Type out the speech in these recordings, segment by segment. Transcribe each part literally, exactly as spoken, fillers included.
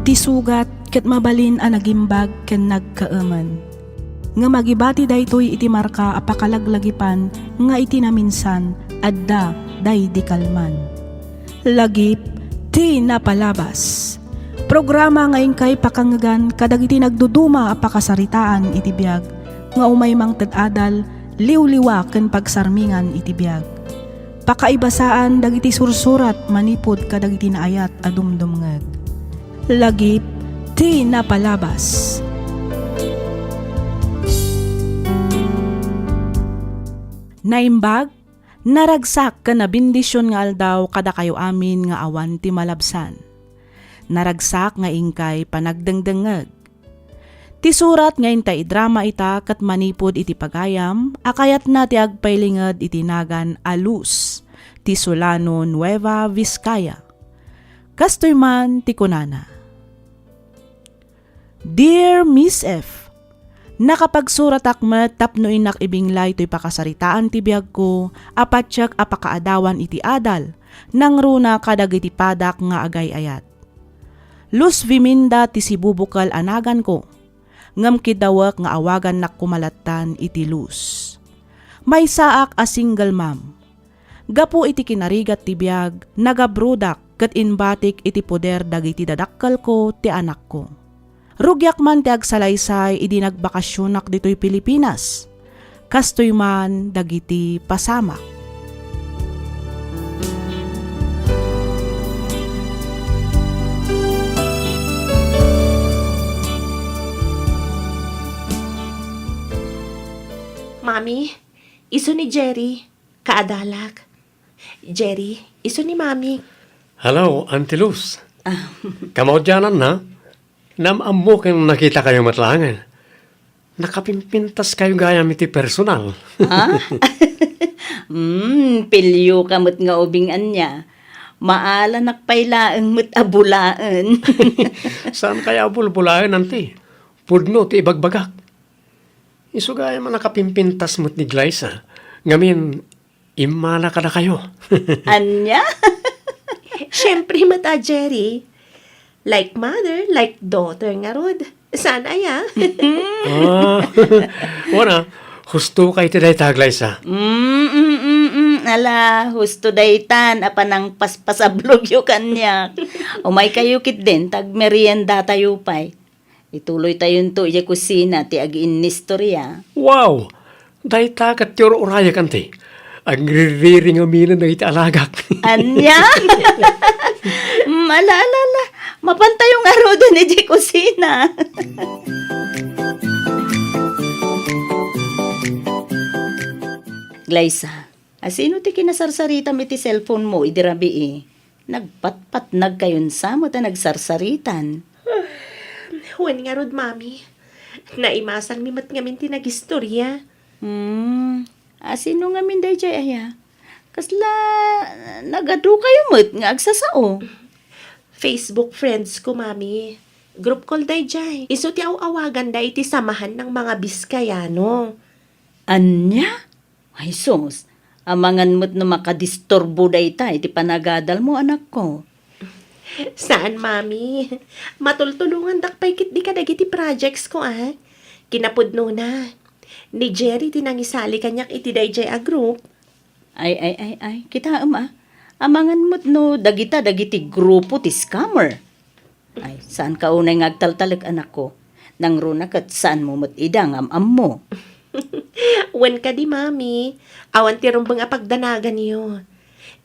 Ti sugat ket mabalin a nagimbag ken nagkaemen. Ngem agibati daytoy iti marka a pakalaglagipan nga iti naminsan, adda daydi kalman. Lagip ti napalabas. Programa nga inkay pakangngegan kadagiti nagduduma a pakasaritaan iti biag nga umay mangted adal, liwliwa ken pagsarmingan iti biag. Pakaibasaan dagiti sursurat manipud kadagiti naayat a dumdumngeg. Lagip ti napalabas. Naimbag, naragsak ken nabendision nga aldaw kadakayo amin nga awan ti malabsan. Naragsak nga inkay panagdengdengngeg. Ti surat nga inta idrama ita ket manipud iti pagayam a kayatna ti agpailinged iti nagan a Luz, ti Solano, Nueva Vizcaya. Kastoy man ti kunana, "Dear Miss F, nakapagsuratak met tapno innak ibinglay toy pakasaritaan ti biagko a patiek a pakaadawan iti adal, nangruna kadagiti padak nga agay-ayat. Luz Viminda ti sibubukel a naganko, ngem kiddawek nga awagannak koma lattan iti Luz. Maysaak a single mom. Gapu iti kinarigat ti biag, nagabrodak ket imbatik iti poder dagiti dadakkelko ti anakko. Rugiak man ti agsalaysay idi nagbakasionak ditoy Pilipinas. Kastoy man dagiti pasamak." Mami, isu ni Jerry, kaadalak. Jerry, isu ni Mami. Hello, Auntie Luz. Ah. Kamaudiananna? Naam-ammo ken nakitakayo met laengen. Nakapimpintaskayo gayam iti personal. Ha? Mm, pilio ka met nga ubing ania. Maalanak pay laeng met a bulaen. Saan kaya a bulbulaen, Auntie? Pudno ti ibagbagak. Isu gayam a nakapimpintas met ni Glyza. Ngamin, immala kadakayo. Ania? Siempre met a, Jerry. Like mother, like daughter ngarud. Saan aya? Ah, wana, husto ka iti dayta, Glyza. Mm, mm, mm, mm. Ala, husto daytan a panangpaspasablogyo kaniak. Umay kayo ketdin, ta agmeriendatayo pay. Ituloytayonto idiay kusina ti agiinnistorya. Wow! Dayta ket ti ur-urayek, Auntie. Agriririring aminen dagiti alagak. Ania? Mm, ala, ala, ala. Mapantayo ngaruden idiay kusina. Glyza, asino ti kinasarsaritam iti cellphone mo idi rabii? Nagpatpatnagkayon sa met a nagsarsaritan. Wen ngarud, Mami. Naimasanmi met ngamin ti nagistorya. Hmm. Asino ngamin daydiay aya? Kasla nagadukayo met nga agsasao? Facebook friends ko, Mami. Group call daydiay. Isu ti aw-awaganda iti Samahan ng mga Biskayano. Ania? Ay sus, amangan met no makadisturbo dayta iti panagadalmo, anakko. Saan, Mami. Matultulongandak pay ketdi kadagiti projects ko, a. Kinapudnona, ni Jerry ti nangisali kaniak iti daydiay a group. Ay, ay, ay, ay, kitaem, a. Amangan met no dagita dagiti grupo ti scammer. Ay, saanka unay nga agtaltalek, anakko. Nangruna ket saanmo met ida nga am-ammo. Wen kadi, Mami, awan ti rumbeng a pagdanaganyo.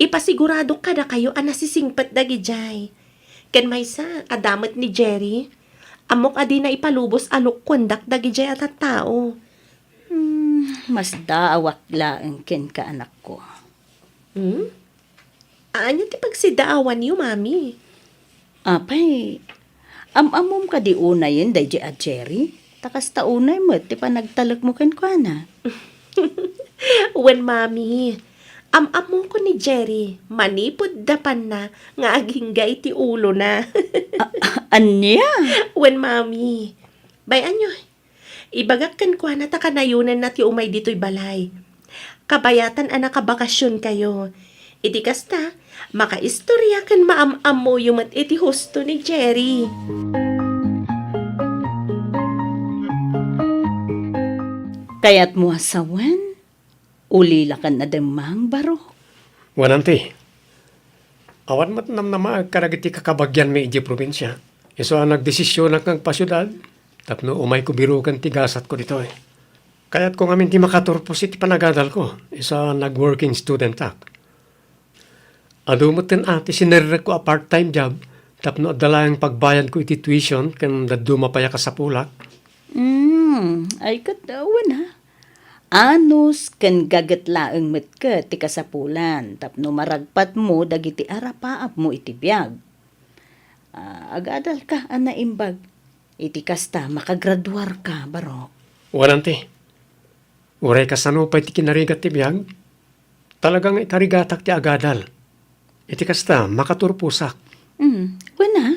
Ipasiguradok kadakayo a nasisingpet dagidiay. Ken maysa, adda met ni Jerry. Ammok a dina ipalubos a look kuendak dagidiay a tattao. Hmm, masdaawak laeng kenka, anakko. Hmm? Ania ti pagsidaawanyo, Mami? Apay, am-ammom kadi unayen daydiay a Jerry? Ta kasta unay met ti panagtalekmo kenkuana. Wen, Mami, am-ammoko ni Jerry manipud dapanna nga agingga iti ulona. A-, a-, ania? Wen, Mami, bay-anyo, ibagak kenkuana ta kanayonenna ti umay ditoy balay. Kabayatan a nakabakasionkayo. Iti kasta, makaistorya ken maam-ammoyo met iti husto ni Jerry. Kayatmo a sawen, ulilakan a demmang, Barok. Wen, Auntie. Awan met namnamaek kadagiti kakabagianmi idiay probinsia. Isu a nagdesisionak nga agpasiudad tapno umayko biroken ti gasatko ditoy. Kayatko ngamin ti makaturpos iti panagadalko, isu a nag-working studentak. Adu metten a ti sinerrekko a part-time job tapno adda laeng pagbayadko iti tuition ken dadduma pay a kasapulak. Mm, ay ket, uh, wen a. Anus ken gaget laeng met ket ti kasapulan tapno maragpatmo dagiti arapaapmo iti biag. Ah, agadalka a naimbag. Iti kasta, makagraduarka, Barok. Wen, Auntie. Uray kasano pay ti kinarigat ti biag, talaga nga ikarigatak ti agadal. Iti kasta, makaturposak. Mm, wen a.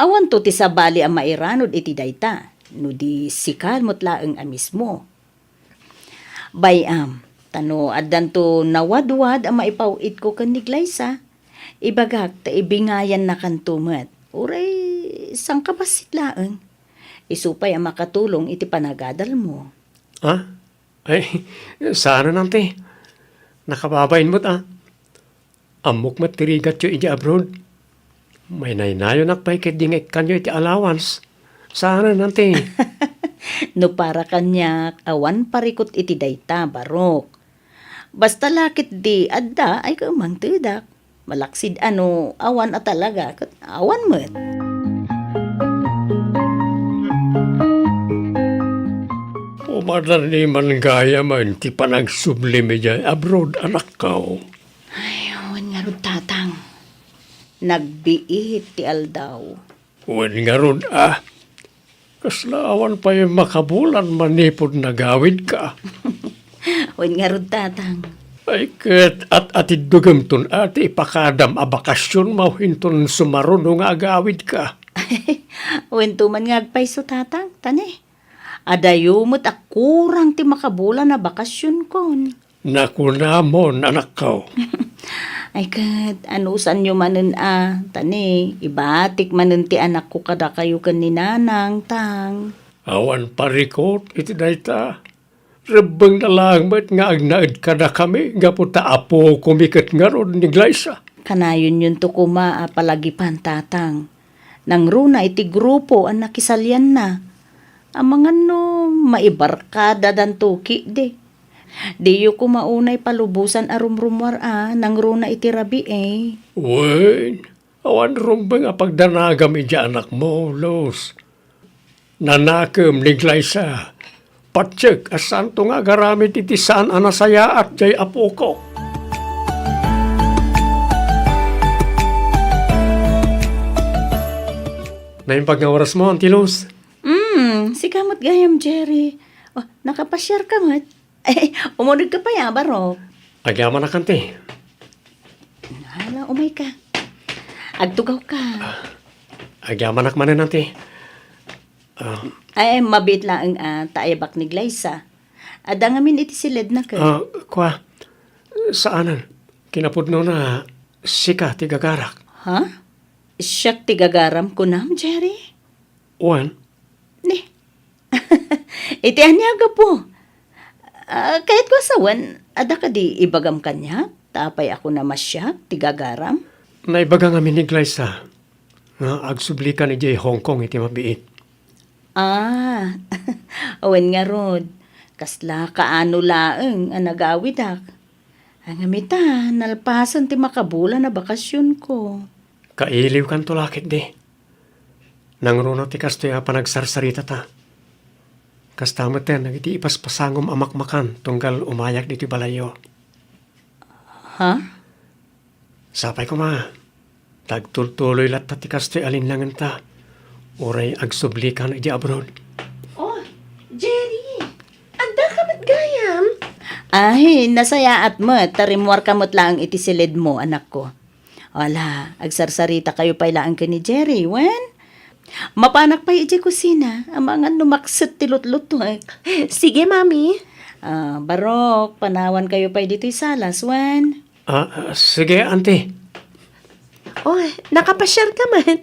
Awanto ti sabali a mairanud iti dayta, no di sika met laeng a mismo. Bay-am, ta no addanto nawadwad a maipaw-itko ken ni Glyza, ibagak ta ibingayannakanto met. Uray sangkabassit laeng. Isu pay a makatulong iti panagadalmo. Ah? Ay, saanen, Auntie. Nakababain met a. Ammok met ti rigatyo idiay abroad. Maynaynayonak pay ketdi nga ikkanyo iti allowance. Saanen, Auntie. No para kaniak, awan parikut iti dayta, Barok. Basta la ketdi adda ay kaumangtedak. Malaksid a no awan a talaga, ket awan met. Pumadani man gayam ti panagsublim idiay abroad, anakko. Ay, wen ngarud, Tatang. Nagbiit ti aldaw. Wen ngarud a, kasla awan pay makabulan manipud nagawidka. Wen ngarud, Tatang. Ay, ket at-atiddugemton a ti ipakadam a bakasionmo inton sumaruno nga agawidka. Wen to man nga agpayso, Tatang, ta ne. Adayo met a kurang ti makabulan a bakasionkon. Nakunamon, anakko. Ay ket, anusanyo manen a, ta ne, ibatik manen ti anakko kadakayo ken ni Nanang, Tang. Awan parikut iti dayta. Rebbengna laeng met nga agnaed kadakami gapu ta apokomi ket ngarud ni Glyza. Kanayonyonto koma a palagipan, Tatang. Nangruna iti grupo a nakisalianna. Amangan no maibarkadadanto ketdi. Diyo koma unay palubosan a rumrumuar a nangruna iti rabii. Wen, awan rumbeng a pagdanagam idiay anakmo, Luz. Nanakem ni Glyza. Patiek a saanto nga agaramid iti saan a nasayaat diay apoko. Naimbag nga orasmo, Auntie Luz. Mm, sika met gayam, Jerry. Oh, nakapasiarka met? Ay, umunegka pay a, Barok. Agyamanak, Auntie. Hala, umayka. Agtugawka. Agyamanak manen, Auntie. Ah. Ay, mabiit laeng a, ta ayabak ni Glyza. Adda ngamin iti siledna ket. Ah, kua, saanen. Kinapudnona, sika ti gagarak. Ha? Siak ti gagaram kunam, Jerry? Wen. Ni. Iti ania a gapu? Ah, kayatko a sawen, adda kadi ibagam kaniak? Ta apay a kunam a siak ti gagaram? Naibaga ngamin ni Glyza nga agsublikan idiay Hong Kong iti mabiit. Ah, awan ngarud. Kasla kaano laeng a nagawidak. Ngem ita, nalpasen ti makabulan a bakasionko. Kailiwkanto la ketdi. Nangruna ti kastoy a panagsarsaritata. Kasta metten dagiti ipaspasangom a makmakan tunggal umayak ditoy balayyo. Ha? Sapay koma, ta agtultuloy latta ti kastoy a linnangenta, uray agsublikan idiay abroad. Oh, Jerry! Addaka met gayam? Ay, nasayaat met, ta rimmuarka met laeng iti siledmo, anakko. Ala, agsarsaritakayo pay laeng ken ni Jerry, wen? Mapanak pay idiay kusina, amangan no makset ti lutlutuek. Sige, Mami. Ah, Barok, panawankayo pay ditoy salas, wen? Ah, ah, sige, Auntie. Oh, nakapasiar ka met.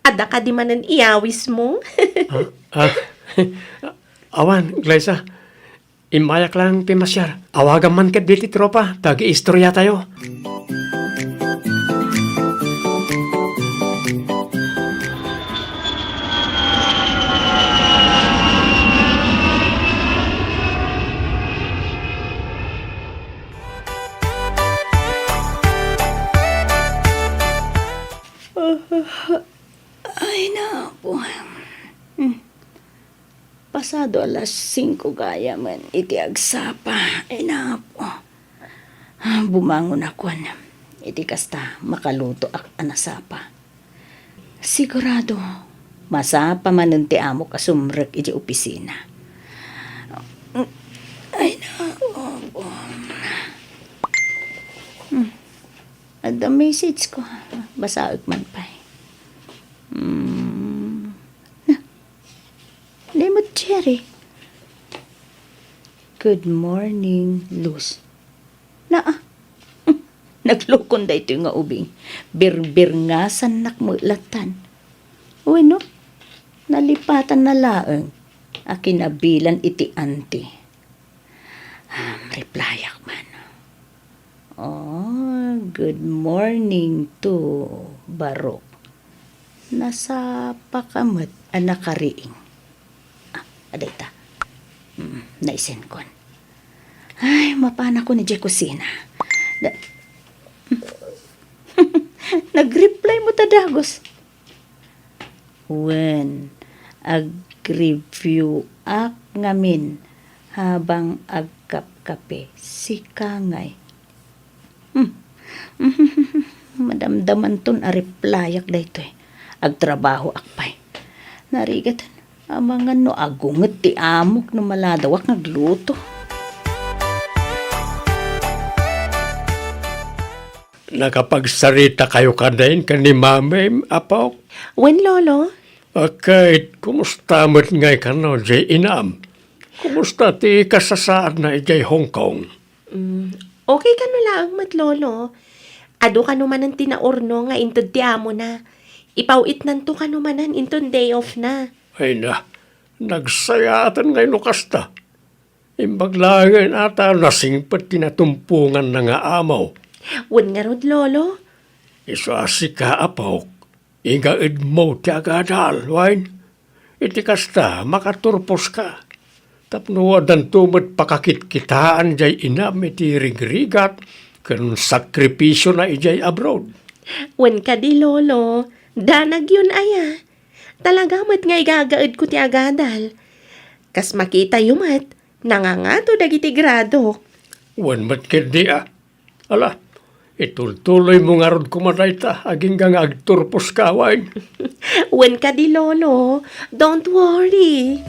Adda kadi manen iyawismo? Ah, ah, awan, Glyza. Immayak lang ti masiar. Awagam man ketdi ti tropa, ta agiistoriatayo. Ay, napo. Hmm. Pasado alas singko gayam iti agsapa. Ay, napo. Bumangonakon. Iti kasta, makalutoak a nasapa. Sigurado, masapa manen ti amok a sumrek iti opisina. Ay, naku. Hmm. Adda message ko. Basaek man pay. Hmm. Na, ni mo, Jerry. "Good morning, Luz." Naa, naglukon daytoy nga ubing. Birbirngasannak met lattan. Wenno, nalipatanna laeng a kinabilan iti anti. Ah, replyak man. Oh, good morning to Barok. Nasapaka met a nakariing. Ah, adda ita. Mm, naisenkon. Ay, mapanakon idiay kusina. Da-, nag-reply met a dagus. Wen, ag-review-ak ngamin habang agkapkape. Sika ngay. Hmm. Madamdamanton a replyak daytoy. Agtrabahoak pay. Narigat, amangan no agunget ti amok no maladawak nga agluto. Nakapagsaritakayo kadin ken ni Mamim, Apok? Wen, Lolo. Ket, kumusta met ngay kano, diay inam? Kumusta ti kasasaadna idiay Hong Kong? Mm, okay kano laeng met, Lolo. Adu kano manen ti naurno nga inted ti amona. Ipaw-itnanto kano manen inton day off na. Ay na, nagsayaaten ngay no kasta. Imbag laengen a ta nasingpet ti natumponganna nga amo. Wen ngarud, Lolo. Isu a sika, Apok, igaedmo ti agadal, wen? Iti kasta, makaturposka. Tapno addanto met pakakitkitaan diay inam iti rigrigat ken sakripisiona idiay abroad. Wen kadi, Lolo, danagyon aya. Talaga met nga igagaedko ti agadal. Kas makitayo met, nangangato dagiti gradok. Wen met ketdi a. Ala, itultuloymo ngarud koma dayta, agingga nga agturposka, wen? Wen kadi, Lolo. Don't worry.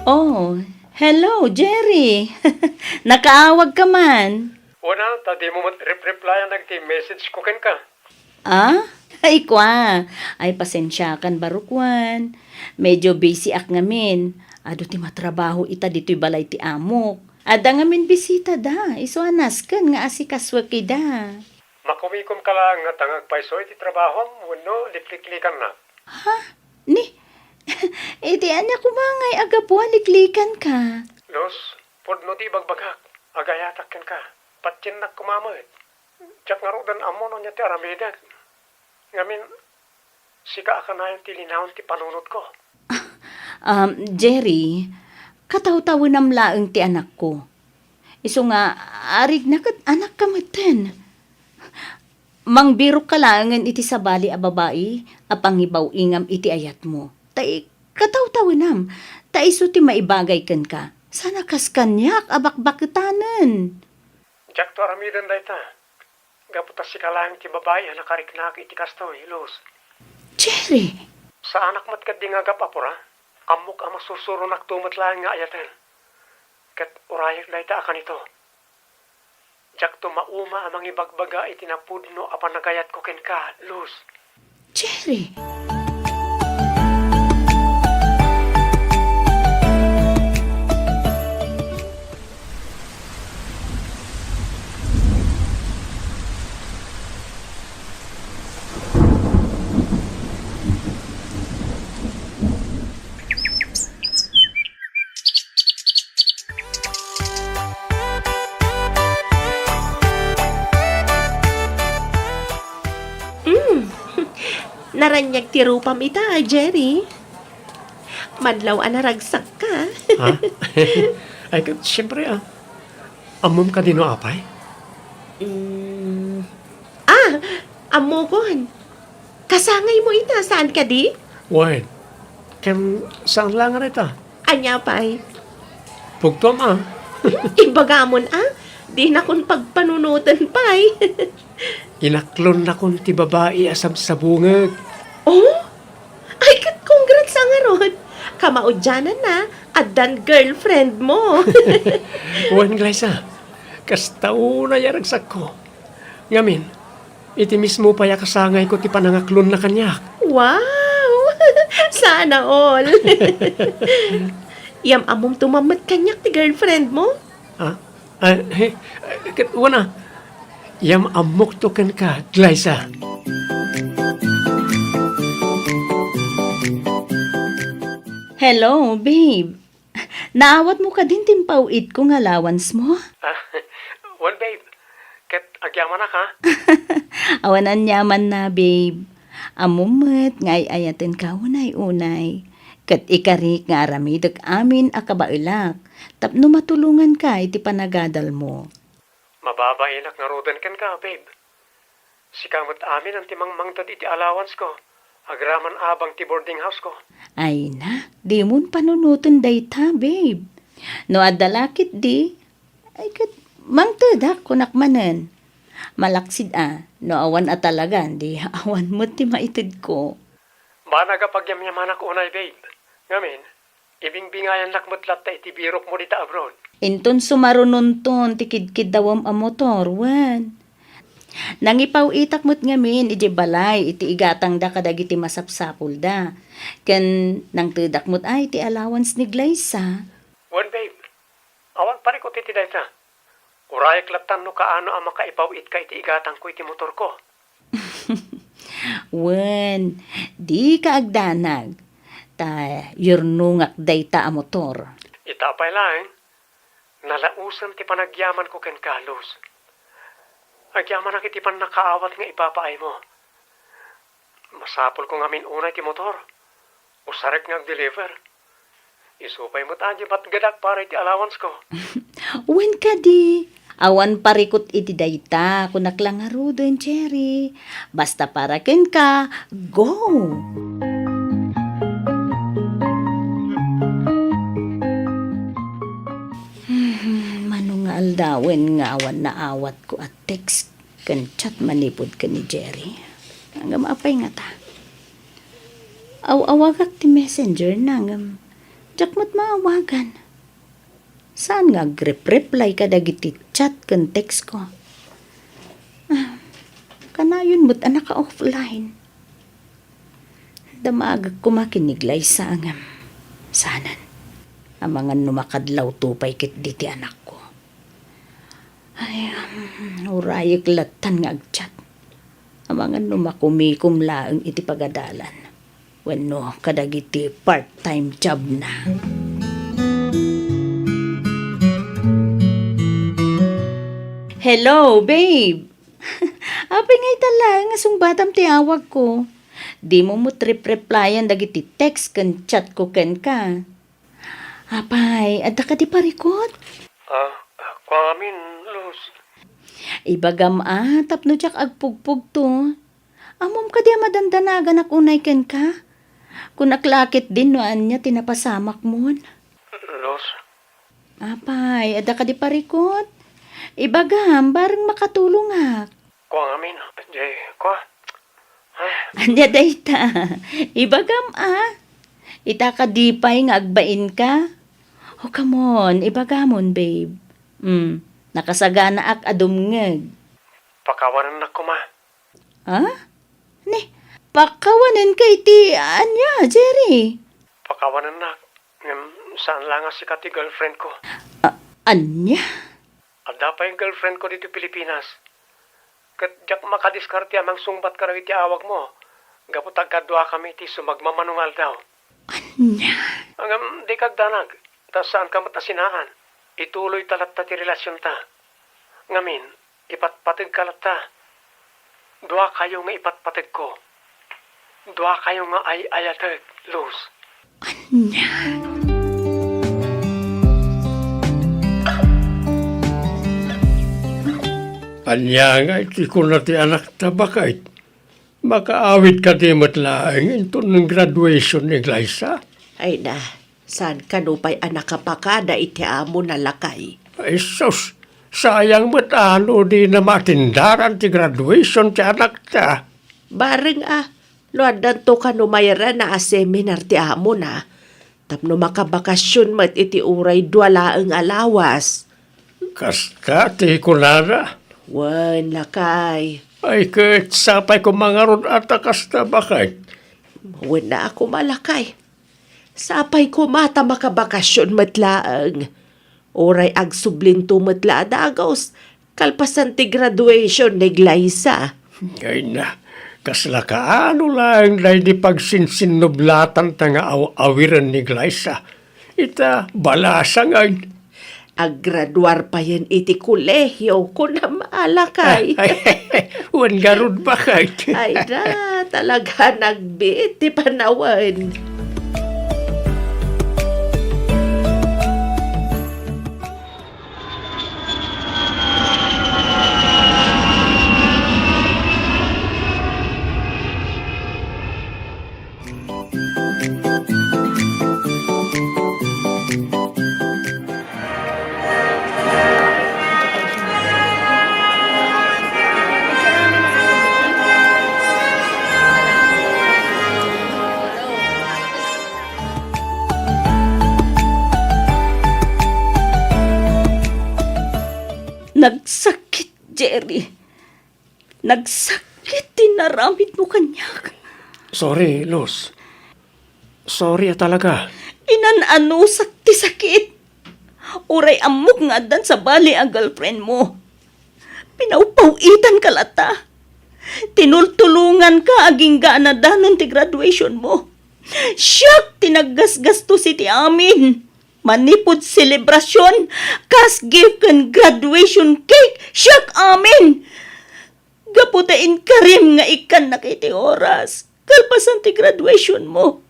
Oh, hello, Jerry. Nakaawag ka man. Wen a, ta dimo met rep-replyan dagiti message ko kenka. Ah? Ay, kua. Ay, pasensiakan, Barok, wen. Medyo busy-ak ngamin. Adu ti matrabaho ita ditoy balay ti amok. Adda ngamin bisita da. Isu a nasken nga asikasuek ida. Makumikomka laeng ngata nga agpayso iti trabahom wenno likliklikannak? Ha? Ni? Iti ania koma ngay a gapu a liklikanka? Luz, pudno ti ibagbagak. Agayatak kenka. Patiennak koma met. Diak ngaruden ammo no ania ti aramidek. Ngamin, sika a kanayon ti linaon ti panunotko. Um, Jerry, katawtawenam laeng ti anakko. Isu nga, arigna ket anakka metten. Mangbirokka laengen iti sabali a babai a pangibaw-ingam iti ayatmo. Ta i-, katawtawenam, ta isu ti maibagay kenka. Saan a kas kaniak a bakbaketanen. Diakto aramiden dayta. Gapu ta sika laeng ti babai a nakariknaak iti kastoy, Luz. Jerry! Saanak met ketdi nga agap-apura. Ammok a masursuronakto met laeng nga ayaten. Ket urayek dayta a kanito. Diakto mauma a mangibagbaga iti napudno a panagayatko kenka, Luz. Jerry! Naraniag ti rupam ita, Jerry. Madlaw a naragsakka. Ha? Ay, ket, siyempre, ah. Ammom kadi no apay? Mm. Ah! Ammokon. Kasangaymo ita, saan kadi? Wen, ken saan la nga ita? Ania pay? Pugtoam, ah. Ibagamon, ah. Dinakon pagpanunoten pay. Inaklonnakon ti babai a sabsabungek. Oh? Ay, ket congrats a ngarud. Kamaudiananna, addan girlfriend mo. Wen, Glyza, kasta unay a ragsakko. Ngamin, iti mismo pay a kasangayko ti panangaklonna kaniak. Wow! Sana all. Yam-ammom to met kaniak ti girlfriend mo? Ha? Ah, he, ket wen a, yam-ammokto kenka, Glyza. Hello, babe. Naawatmo kadin ti impaw-itko nga allowance mo? Ah, wen, babe. Ket agyamanak, ha? Awan aniamanna, babe. Ammom met nga ay-ayatenka unay-unay. Ket ikarik nga aramidek amin a kabaelak tapno matulonganka iti panagadalmo. Mababainak ngaruden kenka, babe. Sika met amin ti mangmangted iti allowance-ko, agraman abang ti boarding house-ko. Ay na, dimon panunoten dayta, babe. No adda la ketdi, ay ket mangtedak, kunak manen. Malaksid a, no awan a talagan, di awan met ti maitedko. Banag a pagyamyamanak unay, babe. Ngamin, ibingbingayannak met latta iti birokmo dita abroad. Inton sumarunonton ti kidkiddawem a motor, wen. Nangipaw-itak met ngamin idiay balay iti igatangda kadagiti masapsapulda. Ken nangtedak met ay ti allowance ni Glyza. Wen, babe. Awan parikut iti dayta. Urayek lattan no kaano a makaipaw-itka iti igatangko iti motorko. Wen, dika agdanag, ta yurnongak dayta a motor. Ita pay laeng, nalausem ti panagyamanko kenka, Luz. Agyamanak iti pannakaawat nga ipapaaymo. Masapulko ngamin unay ti motor. Usarek nga ag-deliver. Isu pay met a di matgedak para iti allowance-ko. Wen kadi, awan parikut iti dayta, kunak la ngaruden, Jerry. Basta para kenka, go! Hmm, mano nga aldawen nga awan naawatko a text ken chat manipud ken ni Jerry. Ngem apay ngata? Aw-awagak ti messenger na ngem diak met maawagan. Saan nga agrep-reply kadagiti chat ken text-ko? Ah, kanayon met a naka-offline. Damagek koma ken ni Glyza ngem saanen. Amangan no makadlawto pay ketdi ti anakko. Ay, um, urayek lattan nga agchat. Amangan no makumikom laeng iti pagadalan wenno kadagiti part-time job na. Hello, babe! Apay nga ita laeng nga sungbatam ti awagko? Dimo met rep-replyan dagiti text ken chat ko kenka. Apay, adda kadi parikut? Ah, kuangamin, Luz. Ibagam a, tapno diak agpugpugto. Ammom kadi a madandanaganak unay kenka? Kunak la ketdin no ania ti napasamakmon. Luz. Apay, adda kadi parikut? Ibagam, bareng makatulongak. Kuangamin, di, kua. Ay. Ania dayta? Ibagam a. Ita kadi pay nga agbainka? O, come on, ibagamon, babe. Mm, nakasaganaak a dumngeg. Pakawanennak koma. Ha? Ni, pakawanenka iti ania, Jerry? Pakawanennak, ngem saan la nga sika ti girlfriend ko. A-, ania? Adda pay girlfriend ko ditoy Pilipinas. Ket diak makadiskarte a mangsungbat kadagiti awagmo, gapu ta agkaduakami iti sumagmamano nga aldaw. Ania? Ngem dika agdanag, ta saanka met a sinaan. Ituloyta latta ti relasionta. Ngamin, ipatpategka latta. Duakayo nga ipatpategko. Duakayo nga ay-ayatek, Luz. Ania? Ania ngay ti kuna ti anakta, baket? Makaawid kadi met laeng inton graduation ni Glyza? Ay na, saan kano pay a nakapakada iti amona, lakay? Ay sus, sayang met a no dina maatindaran ti graduation ti anakta. Bareng a, no addanto kano mairana a seminar ti amona, tapno makabakasyon met iti uray dua laeng a lawas. Kasta ti kunana? Wen, lakay. Ay, ket sapay koma ngarud a ta kasta, baket? Wen a koma, lakay. Sapay koma ta makabakasyon met laeng. Uray agsublinto met la a dagus, kalpasan ti graduation ni Glyza. Ay na, kasla kaano laeng daydi pagsinsinnublatan ta nga aw-awiren ni Glyza. Ita, balasang ay. Aggraduar payen iti kolehio, kunam a, lakay. Ay, ay, wen ngarud, baket? Ay na, talaga nagbiit ti panawen. Nagsakit, Jerry. Nagsakit ti naramidmo kaniak. Sorry, Luz. Sorry a talaga. Inan-anusak ti sakit. Uray ammok nga addan sabali a girlfriend mo. Pinawpaw-itanka latta. Tinultulonganka agingga a nadanon ti graduation mo. Siak ti naggasgastos iti amin. Manipud selebrasyon, kas gift ken graduation cake, siak amin. Gapu ta inkarim nga ikkannak iti oras, kalpasan ti graduation mo.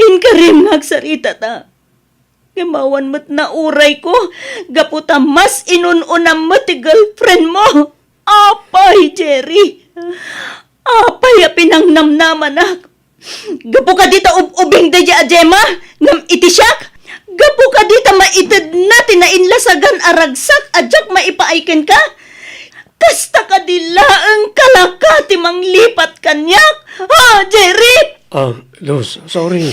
Inkarim nga agsaritata. Ngem awan met naurayko, gapu ta mas inun-unam met ti girlfriend mo. Apay, Jerry! Apay a pinangnamnamanak! Gapu kadi ta ub-ubing daydi a Gemma ngem iti siak? Gapu kadi ta maitedna ti nainlasagan a ragsak a diak maipaay kenka? Kasta kadi laeng kalaka ti manglipat kaniak? Ha, Jerry? Ah, Luz, sorry.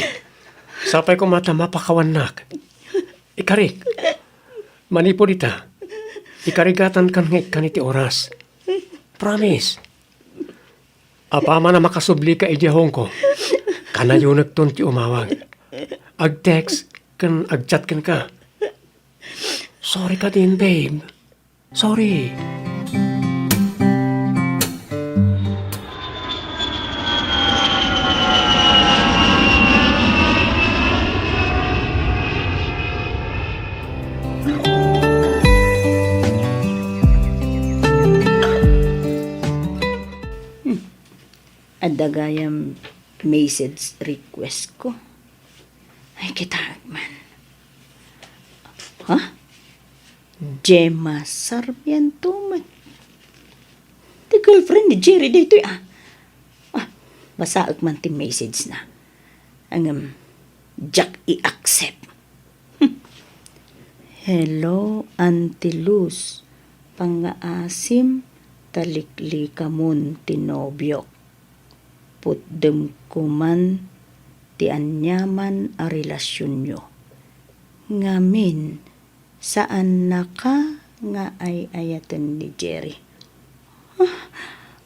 Sapay koma ta mapakawannak. Ikarik. Manipud ita, ikarigatankan nga ikkan iti oras. Promise. Apaman a makasublika idiay Hong Kong, kanayonekton ti umawag. Ag-text ken ag-chat kenka. Sorry kadin, babe. Sorry. Adda gayam message request ko. Ay, kitaek man. Ha? Gemma Sarmiento met. Ti girlfriend ni Jerry daytoy, ah. Ah, basaek man ti message na. Ngem, diak i-accept. Hmm. Hello, Auntie Luz. Pangngaasim ta liklikamon ti nobiok. Putdem koman ti aniaman a relasionyo. Ngamin, saannaka nga ay-ayaten ni Jerry. Ah,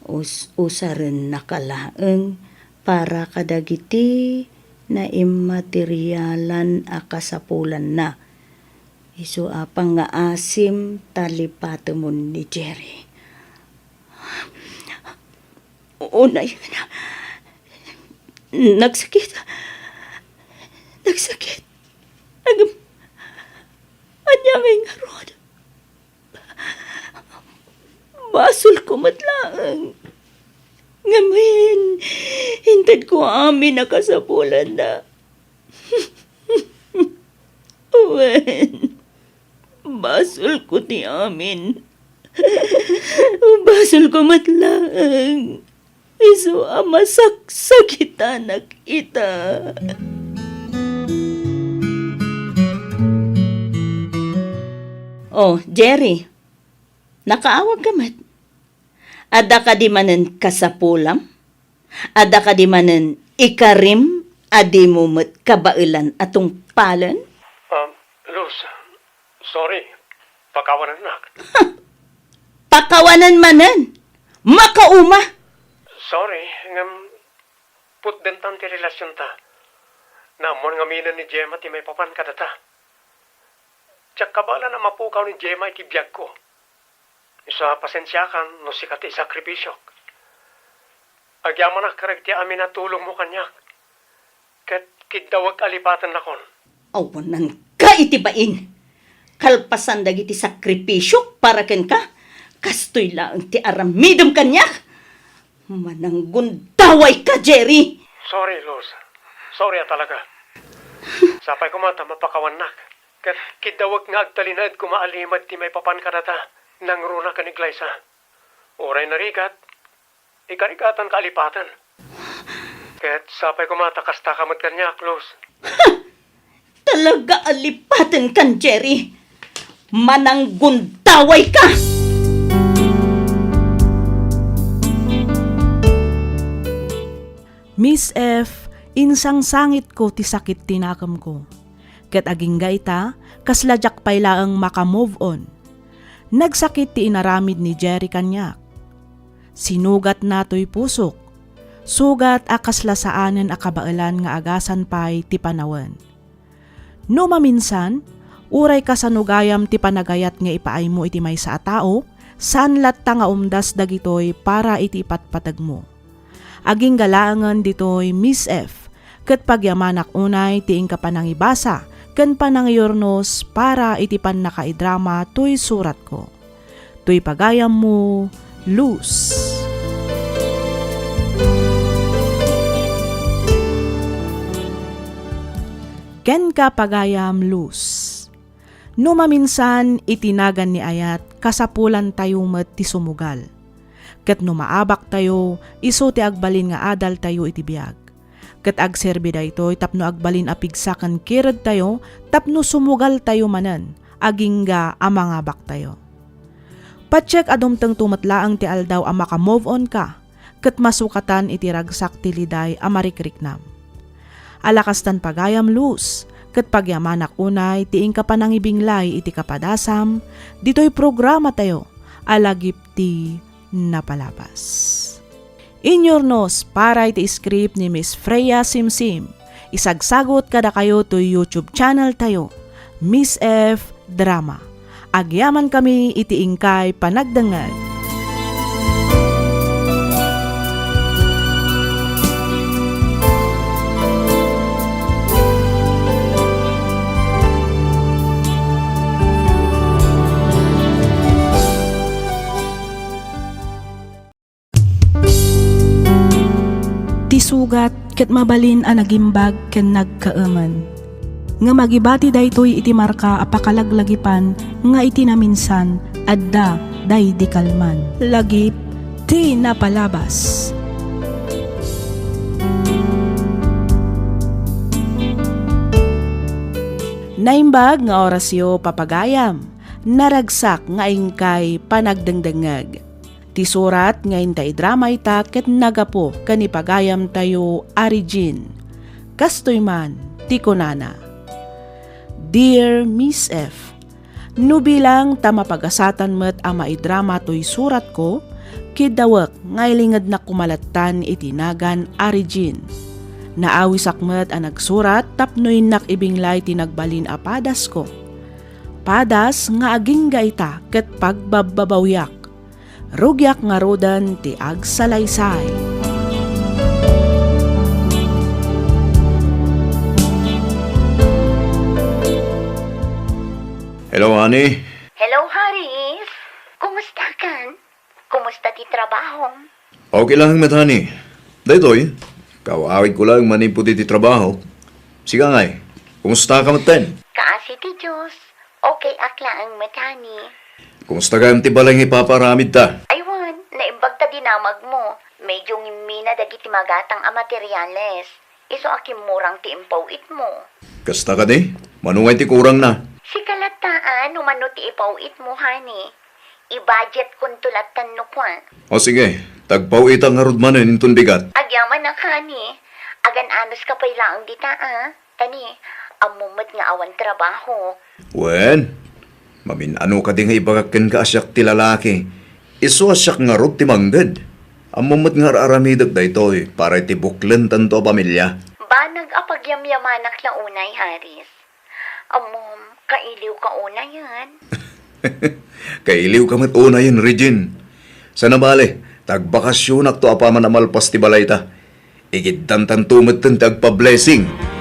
us-, usarennaka laeng para kadagiti naimmaterialan a kasapulanna. Isu a pangngaasim ta lipatemon ni Jerry. Unay, nagsakit. Nagsakit. Ngem, ania ngay ngarud? Basolko met laeng. Ngamin, intedko amin a kasapulanna. Wen, basolko ti amin. Basolko met laeng. Isu a masaksakitanak ita. Oh, Jerry, nakaawagka met. Adda kadi manen kasapulam? Adda kadi manen ikarim a dimo met kabaelan a tungpalen? Um, Luz, sorry. Pakawanennak. Pakawanen manen! Makauma! Sorry, ngem putdentan ti relasionta. Naammoan ngaminen ni Gemma ti maipapan kadata. Diak kabaelan a mapukaw ni Gemma iti biagko. Isu a pasensiakan no sika ti isakripisiok. Agyamanak kadagiti amin a tulongmo kaniak. Ket kiddawek a lipatennakon. Awananka iti bain. Kalpasan dagiti sakripisiok para kenka, kastoy laeng ti aramidem kaniak. Mananggundawayka, Jerry! Sorry, Luz. Sorry a talaga. Sapay koma ta mapakawannak. Ket kiddawek nga agtalinaed koma a limed ti maipapan kadata nangruna ken ni Glyza. Uray narigat, ikarigatanka a lipaten. Ket sapay koma ta kastaka met kaniak, Luz. Talaga a lipatenkan, Jerry. Mananggundawayka! Miss F, insangsangitko ti sakit ti nakemko. Ket agingga ita, kasla diak pay laeng maka-move on. Nagsakit ti inaramid ni Jerry kaniak. Sinugatna toy pusok, sugat a kasla saanen a kabaelan nga agasan pay ti panawen. No maminsan, uray kasano gayam ti panagayat nga ipaaymo iti maysa a tao, saan latta nga umdas dagitoy para iti ipatpategmo. Agingga laengen ditoy, Miss F, ket pagyamanak unay ti inka panangibasa ken panangiyurnos para iti pannakaidrama toy suratko. Toy pagayammo, Luz. Kenka, pagayam, Luz. No maminsan, iti nagan ni ayat, kasapulantayo met ti sumugal. Ket no maabaktayo, isu ti agbalin nga adaltayo iti biag. Ket agserbi daytoy tapno agbalin a pigsa ken kiredtayo tapno sumugaltayo manen, agingga a mangabaktayo. Patiek a dumtengto met laeng ti aldaw a maka-move on ka, ket masukatan iti ragsak ti liday a marikriknam. Ala kastan pagayam, Luz, ket pagyamanak unay ti inka panangibinglay iti kapadasam, ditoy programatayo a Lagip ti Napalabas. Inyurnos para iti script ni Miss Freya Simsim. Isagsagut kadakayo toy YouTube channel tayo, Miss F Drama. Agyamankami iti inkay panagdengngeg. Ti sugat ket mabalin a nagimbag ken nagkaemen. Ngem agibati daytoy iti marka a pakalaglagipan nga iti naminsan, adda daydi kalman. Lagip ti napalabas. Naimbag nga orasyo, papagayam. Naragsak nga inkay panagdengdengngeg. Ti surat nga inta idrama ita ket naggapu ken ni pagayamtayo a Regine. Kastoy man ti kunana, Dear Miss F, no bilang ta mapagasatan met a maidrama toy suratko, kiddawek nga ilingednak koma lattan iti nagan a Regine. Naawisak met a nagsurat tapno innak ibinglay ti nagbalin a padasko. Padas nga agingga ita ket pagbabbabawiak. Rugiak ngaruden ti agsalaysay. Hello, honey. Hello, Haris. Kumusta kan? Kumusta ti trabahom? Okay lang met, honey. Daytoy, kaw-awidko laeng manipud iti trabaho. Sika ngay, kumusta ka metten? Kaasi ti Dios, okay ak laeng met, honey. Kumusta gayam ti balay nga ipapaaramid ta? Aywan, naimbag ta dinamagmo. Medyo ngimmina dagiti magatang a materiales. Isu a kimmurang ti impaw-itmo. Kasta kadi? Mano ngay ti kurangna? Sika latta, a, no mano ti ipaw-itmo, honey. I-budget konto lattan no kua. O sige, tagpaw-itak ngarud manen inton bigat. Agyamanak, honey. Agan-anos ka pay laeng dita, a. Honey, ammom met nga awan trabaho. Wen, mamin-ano kadi nga ibagak kenka a siak ti lalaki, isu a siak ngarud ti mangged. Ammom met nga ar-aramidek daytoy para iti buklen tanto a pamilia. Banag a pagyamyamanak la unay, Haris. Ammom, kailiw ka unayen. Kailiw ka met unayen, Regine. Sana bale, tagbakasionakto apaman a malpas ti balayta. Igiddantanto metten ti agpa-blessing.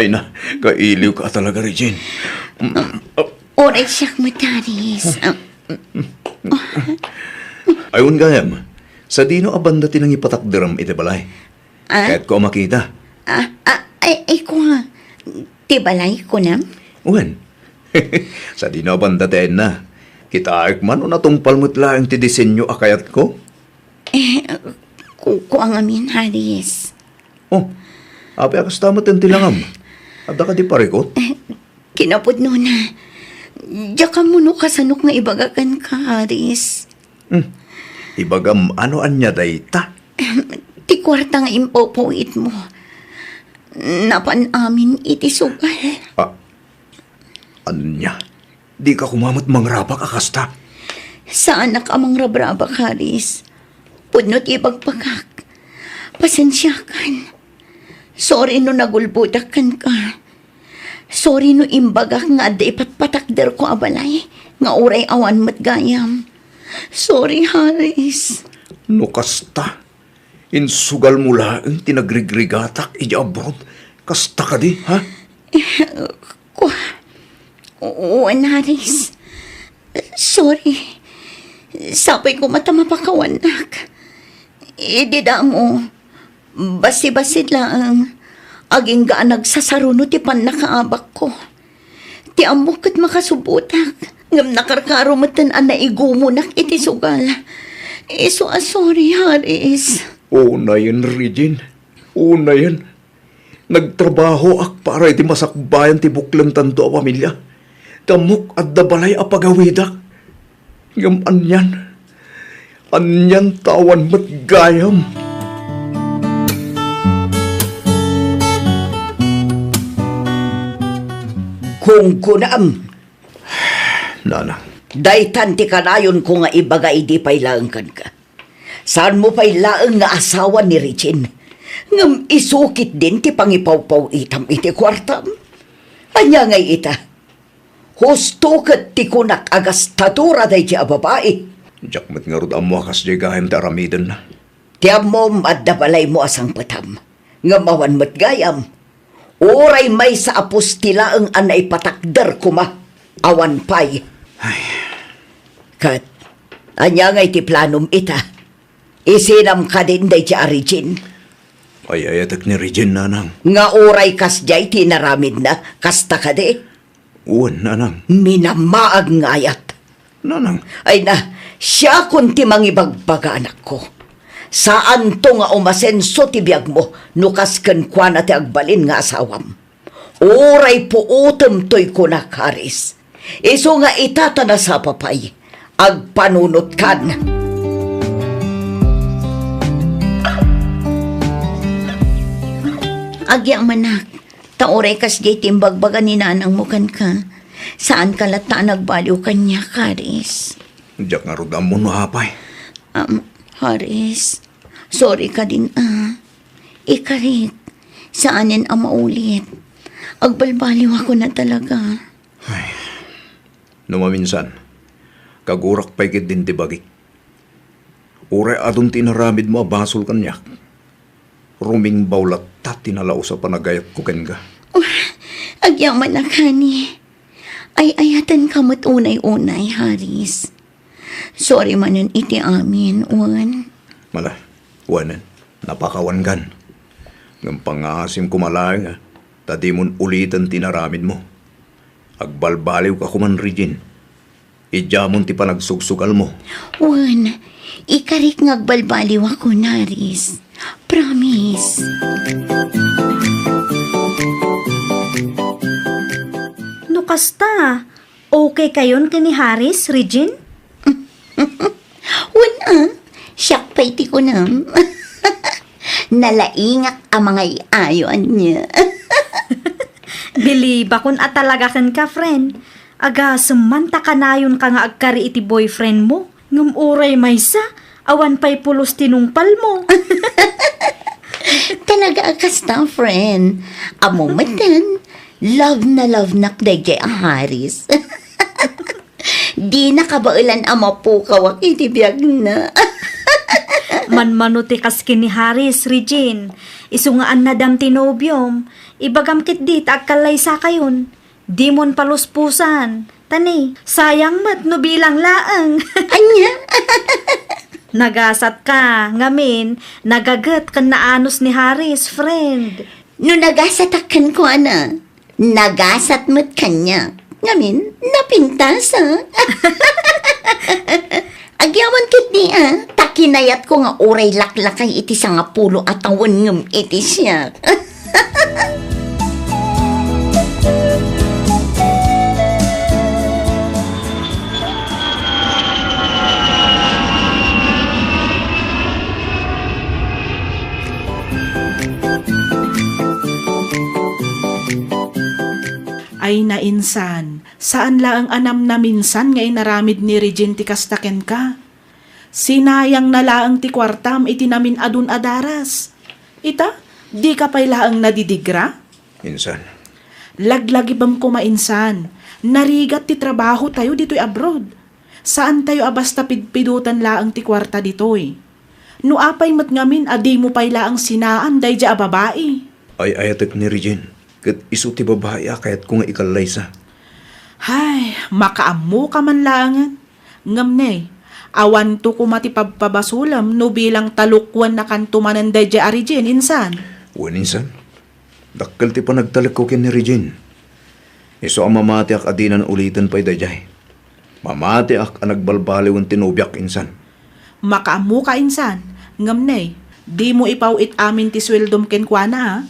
Ay na, kailiw ka talaga, Regine. Uray siak met, Haris. Ah, Ay, wen gayam, sadino a banda ti nangipatakderem iti balay? Ah? Kayatko a makita. Ah, ah, ay, ay, kua, ti balay, kunam? Wen. Sadino a banda ti ayanna? Kitaek man no natungpal met laeng ti disenyo a kayatko? Eh, ku-, kua ngamin, Haris. Oh, apay a kasta met ti langam? Adda kadi parikut? Eh, kinapudnona, diak ammo no kasanok nga ibaga kenka, Haris. Hmm. Ibagam ano ania dayta? Ti kuarta nga impaw-itmo, napan amin iti sugal. Ah, ania? Dika koma met mangrabak a kasta? Saanak a mangrabrabak, Haris. Pudno ti ibagbagak. Pasensiakan. Sorry no nagulbodak kenka. Sorry no imbagak nga adda ipatpatakderko a balay nga uray awan met gayam. Sorry, Haris. No kasta, insugalmo laeng ti nagrigrigatak idiay abroad. Kasta kadi, ha? Eh, kua, wen, Haris. Sorry. Sapay koma ta mapakawannak. Idi damo, basi-basi laeng, agingga a nagsasaruno ti pannakaabakko. Ti ammok ket makasubbotak, ngem nakarkaro metten a naigumonak iti sugal. Isu a sorry, Haris. Unayen, Regine. Unayen. Nagtrabahoak para iti masakbayan ti buklen tanto a pamilia. Ti ammok adda balay a pagawidak. Ngem anian, anian ta awan met gayam. Kungkunam. Nanang. Daytan ti kanayonko nga ibaga idi pay laeng kenka. Saanmo pay laeng nga asawa ni Regine. Ngem isu ketdin ti pangipawpaw-itam iti kuartam. Ania ngay ita? Husto ket ti kunak a gastadora daydi a babai. Diak met ngarud ammo a kasdiay gayam ti aramidenna. Ti ammom, adda balaymo a sangpetam. Ngem awan met gayam. Uray maysa a pusti laeng a naipatakder koma, awan pay. Ay. Ket, ania ngay ti planom ita? Isinam kadin daydi a Regine? Ay-ayatek ni Regine, nanang. Nga uray kasdiay ti inaramidna, kasta kadi? Wen, nanang. Minamaag nga ayat. Nanang. Ay na, siakon ti mangibagbaga, anakko. Saanto nga umasenso ti biagmo no kas kenkuana ti agbalin nga asawam. Uray puotem toy kunak, Haris. Isu nga ita ta nasapa pay, agpanunotkan. Agyamanak, ta uray kasdiay ti imbagbaga ni nanangmo kenka, saanka latta a nagbaliw kaniak, Haris. Diak ngarud ammo no apay. Um, Haris, sorry kadin a. Ikarik, saanen a maulit. Agbalbaliwakon a talaga. Ay, no maminsan, kagurak pay ketdin ti bagik. Uray adun ti inaramidmo a basol kaniak, rumingbaw latta ti nalaus a panagayatko kenka. Agyamanak, honey. Ay-ayatenka met unay-unay, Haris. Sorry manen iti amin, wen. Mala, wenen, napakawankan. Ngem pangngaasim koma laeng, a, ta dimon uliten ti inaramidmo. Agbalbaliwka koman, Regine. Idiamon ti panagsugsugalmo. Wen, ikarik nga agbalbaliwakon, Haris. Promise. No kasta, okay kayon ken ni Haris, Regine? Wen, a, siak pay ti kunam. Nalaingak a mangay-ayo ania. Bilibakon a talaga kenka, friend. Agasem man ta kanayonka nga agkari iti boyfriend mo. Ngem uray maysa, awan pay pulos ti nungpalmo. Talaga a kasta, friend. Ammom metten, love na love nak daydiay a Haris. Dina kabaelan a mapukawak iti biagna. Manmano ti kas ken ni Haris, Regine. Isu nga annadam ti nobiom. Ibagam ketdi ta agkallaysakayon. Dimon paluspusan. Ta ni, sayang met no bilang laeng. Ania? Nagasatka, ngamin, nagaget ken naanus ni Haris, friend. No nagasatak kenkuana, nagasat met kaniak. Ngamin, napintasak. Agyaman ketdi, a, ta kinayatko nga uray laklakay iti sangapulo a tawen ngem iti siak. Ay, nainsan, saan laeng a namnaminsan nga inaramid ni Regine ti kasta kenka. Sinayangna laeng ti kuartam iti namin-adun a daras. Ita, dika pay laeng nadidigra? Insan. Laglagipem koma, insan. Narigat ti trabahotayo ditoy abroad. Saantayo a basta pidpidotan laeng ti kuarta ditoy. No apay met ngamin a dimo pay laeng sinaan daydiay a babai? Ay-ayatek ni Regine, ket isu ti babai a kayatko nga ikallaysa. Hay, makaammoka man laengen. Ngem ne, awanto koma ti pabpabasolem no bilang talukwennakanto manen daydiay a Regine, insan. Wen, insan. Dakkel ti panagtalekko ken ni Regine. Isu a mamatiak a dinan uliten pay daydiay. Mamatiak a nagbalbaliwen ti nobiak, insan. Makaammoka, insan. Ngem ne, dimo ipaw-it amin ti sueldom kenkuana, a?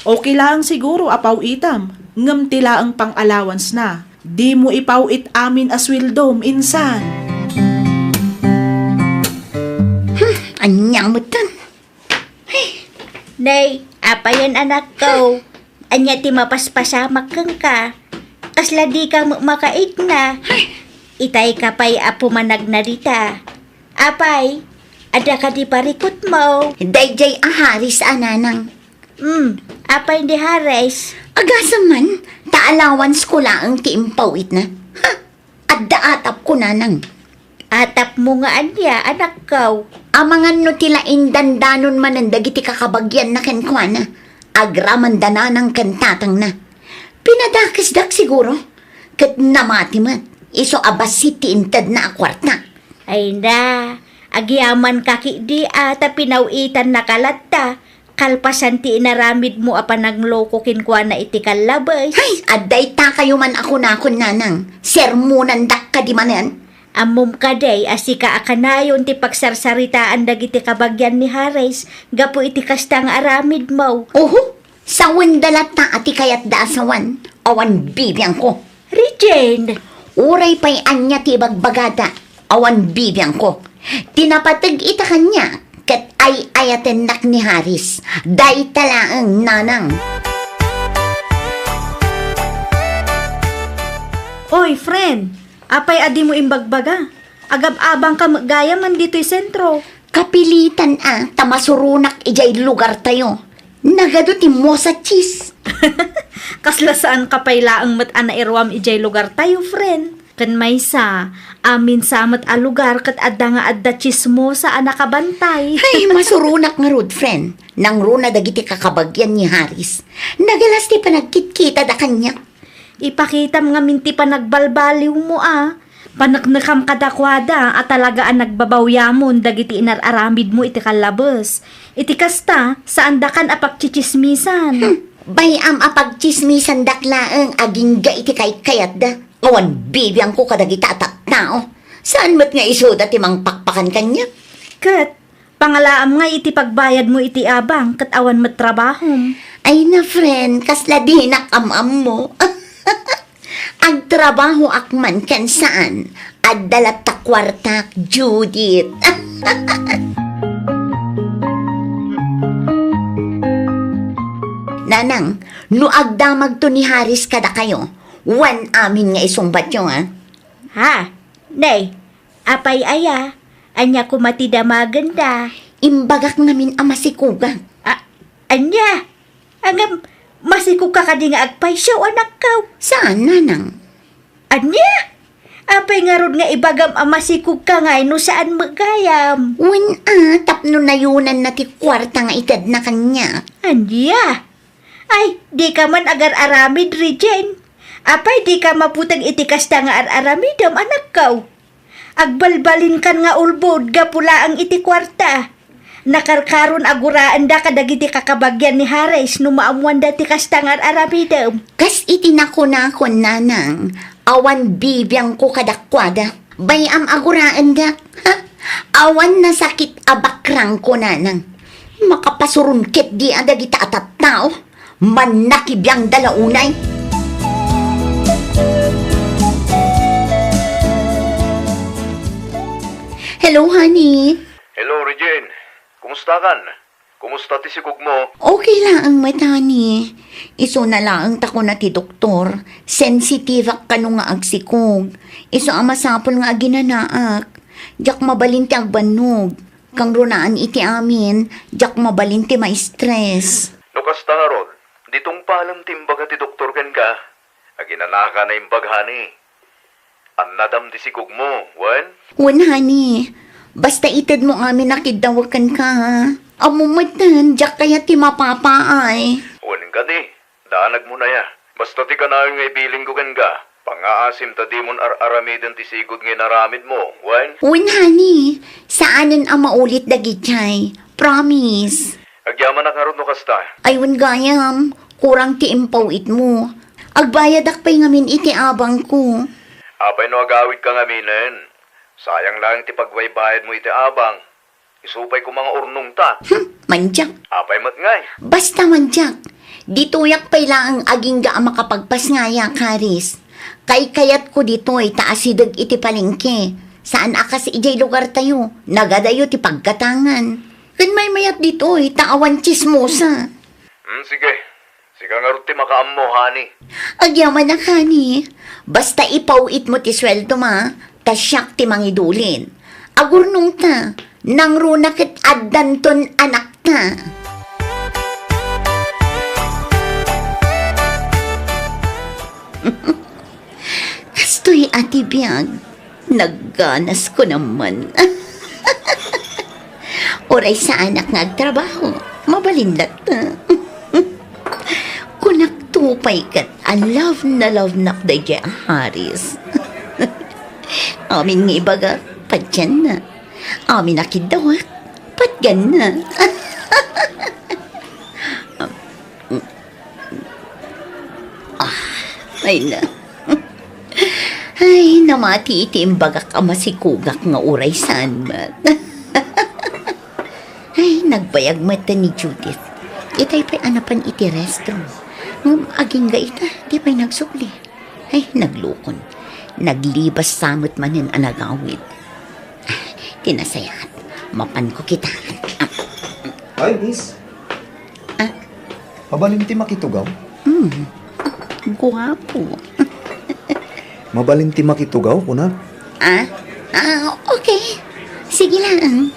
Okay laeng siguro a paw-itam, ngem ti laeng pang-allowance-na. Dimo ipaw-it amin a sueldom, insan. Hmm, ania metten? Hey. Nay, apayen, anakko? Ania ti mapaspasamak kenka? Kasla dika met makaigna. Ay. Itayka pay a pumanagna dita. Apay, adda kadi parikutmo? Daydiay a Haris a, nanang. Hmm, apay ni Haris? Agasem man, ta allowance-ko laeng ti impaw-itna. Ha? Adda atapko, nanang. Atapmo nga ania, anakko? Amangan no ti laing dandanon manen dagiti kakabagianna kenkuana. Agramanda nanang ken tatangna. Pinadakesdak siguro, ket namati met, isu a bassit ti intedna a kuarta. Ay na, agyamanka ketdi a ta pinaw-itannaka latta. Kalpasan ti inaramidmo a panangloko kenkuana iti kallabes. Hay, adda itakayo man a kunakon, nanang. Sermonandak kadi manen. Ammom kadi a sika a kanayon ti pagsarsaritaan dagiti kabagian ni Haris gapu iti kasta nga aramidmo. Oho, sawenda latta a ti kayatda a sawan. Awan bibiangko. Regine! Uray pay ania ti ibagbagada, awan bibiangko. Ti napateg ita kaniak, ket ay-ayatennak ni Haris. Dayta laeng, nanang. Oy, friend! Apay a dimo imbagbaga? Agab-abangka met gayam ditoy sentro. Kapilitan a ta masuronak idiay lugartayo. Nagadu ti mosa cheese. Kasla saan ka pay laeng met a nairuam idiay lugartayo, friend. Ken maysa, amin sa met a lugar ket adda nga adda tsismosa a nakabantay. Ay, masuronak ngarud, friend. Nangruna dagiti kakabagian ni Haris. Nagalas ti panagkitkitada kaniak. Ipakitam ngamin ti panagbalbaliwmo a. Paneknekam kadakuada a talaga a nagbabawyamon dagiti inar-aramidmo iti kallabes. Iti kasta, saandakan a pagtsitsismisan. Hmm, bay-am a pagtsismisandak laeng agingga iti kaykayatda. Awan bibiangko kadagita a tattao. Saan met nga isuda ti mangpakpakan kaniak? Ket, pangalaam ngay iti pagbayadmo iti abang ket awan met trabahom. Ay na, friend, kasla dinak am-ammo. Agtrabahoak man ken saan, adda latta kuartak, Judith. Nanang, no agdamagto ni Haris kadakayo, wen amin nga isungbatyo, ha? Ha? Nay, apay aya? Ania koma ti damagenda? Imbagak ngamin a masikogak. A-, ania? Ngem, masikogka kadi nga agpayso, anakko? Saan, nanang? Ania? Apay ngarud nga ibagam a masikogka ngay no saan met gayam? Wen a, tapno nayunanna ti kuarta nga itedna kaniak. Ania? Ay, dika man agar-aramid, Regine. Apay dika maputeng iti kasta nga ar-aramidem, anakko? Agbalbalinkan nga ulbod gapu laeng iti kuarta. Nakarkaron a guraenda kadagiti kakabagian ni Haris no maammoanda ti kasta nga ar-aramidem. Kas iti nakunakon, nanang, awan bibiangko kadakuada. Bay-am a guraendak. Ha? Awan nasakit a bakrangko, nanang. Makapasuron ketdi a dagita a tattao. Mannakibiangda la unay. Hello, honey. Hello, Regine. Kumusta kan? Kumusta ti sikogmo? Okay laeng met, honey. Isuna laeng ta kuna ti doktor, sensitiveak kano nga agsikog. Isu a masapul nga aginanaak. Diak mabalin ti agbannog. Kangrunaan iti amin, diak mabalin ti ma-stress. No kasta ngarud, di tungpalem ti imbaga ti doktor kenka. Aginanaka naimbag, honey. Annadam ti sikogmo, wen? Wen, honey. Basta itedmo amin a kiddawek kenka, ha? Ammom metten, diak kayat ti mapapaay. Wen kadi, daanagmo aya. Basta ti kanayon nga ibilingko kenka, pangngaasim ta dimon ar-aramiden ti sigud nga inaramidmo, wen? Wen, honey. Saanen a maulit dagijay. Promise. Agyamanak ngarud no kasta. Ay, wen gayam. Kurang ti impaw-itmo. Agbayadak pay ngamin iti abangko. Apay no agawidka ngaminen? Sayang laeng ti pagbaybayadmo iti abang. Isu pay koma nga urnongta. Hmm, mandiak. Apay met ngay? Basta mandiak. Ditoyak pay laeng agingga a makapagpasngaya, Karis. Kaykayatko ditoy ta asideg iti palengke. Saan a kas idiay lugartayo, nagadayo ti paggatangan. Ken maymayat ditoy ta awan tsismosa. Hmm, sige. Sika ngarud ti makaammo, honey. Agyamanak, honey. Basta ipaw-itmo ti sueldom, ta siak ti mangidulin. Agurnongta, nangruna ket addanton anakta. Kastoy a ti biag, nagganasko naman. Uray saanak nga agtrabaho, mabalin latta. Kunak pay ket a love na love nak daydiay a Haris. Amin nga ibagak, patienna. Amin a kiddawak, patganna. Ah, ay na. Ay, namati iti imbagak a masikogak nga uray saan met. Ay, nagbayag met ni Judith. Itay pay a napan iti restroom. Ngem agingga ita, di pay nagsubli. Ay, naglukon. Naglibas sa met manen a nagawid. Ah, ti nasayaat, mapanko kitaen. Ah, Ay, miss. Ah? Mabalin ti makitugaw? Hmm. Guwapo. Mabalin ti makitugaw, kuna? Ah? Ah, okay. Sige lang.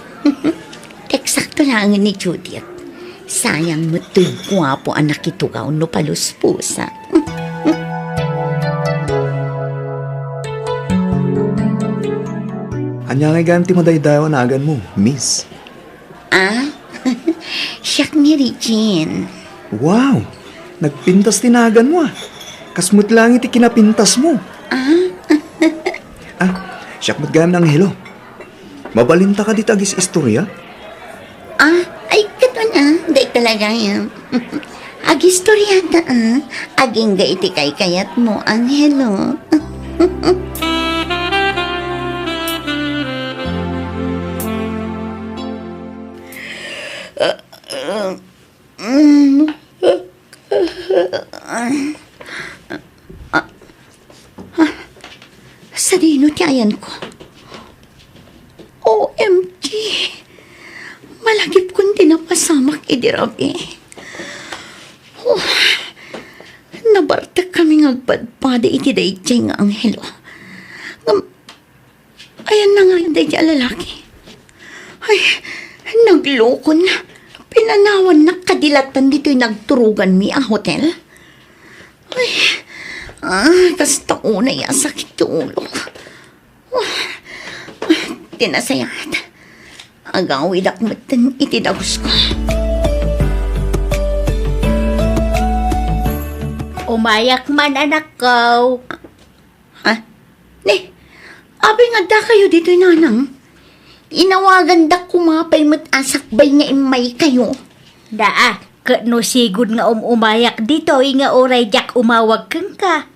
Eksakto lang ni Judith. Sayang met toy guwapo a nakitugaw no paluspusa. Ania ngay gayam ti madaydayaw a naganmo, Miss? Ah? Siak ni Regine. Wow! Nagpintas ti naganmo, ah. Kas met laeng iti kinapintasmo. Ah? Ah, siak met gayam ni Angelo. Mabalinta kadi ti agis-istorya? Ah, ay, ket ania, dayta la gayam. Agistoriata, ah. Agingga iti kaykayatmo, Angelo. Mm. Ah, sadino ti ayanko? O M G! Malagipkon ti napasamak idi rabii. Oh, nabartekkami nga agpadpada iti daydiay nga anghelo. Ngem, ayanna nga daydiay a lalaki? Ay, naglukon. Pinanawannak kadi latta ditoy nagturoganmi a hotel. Ay, ah, kasta unay a sakit ti ulok. Ah, ti nasayaat, agawidak metten iti dagusko. Umayak man, anakko. Ha? Ni, apay nga addakayo ditoy, nanang? Inawagandak koma pay met a sakbay nga immaykayo. Daa, ket no sigud nga um-umayak ditoy nga uray diak umawag kenka.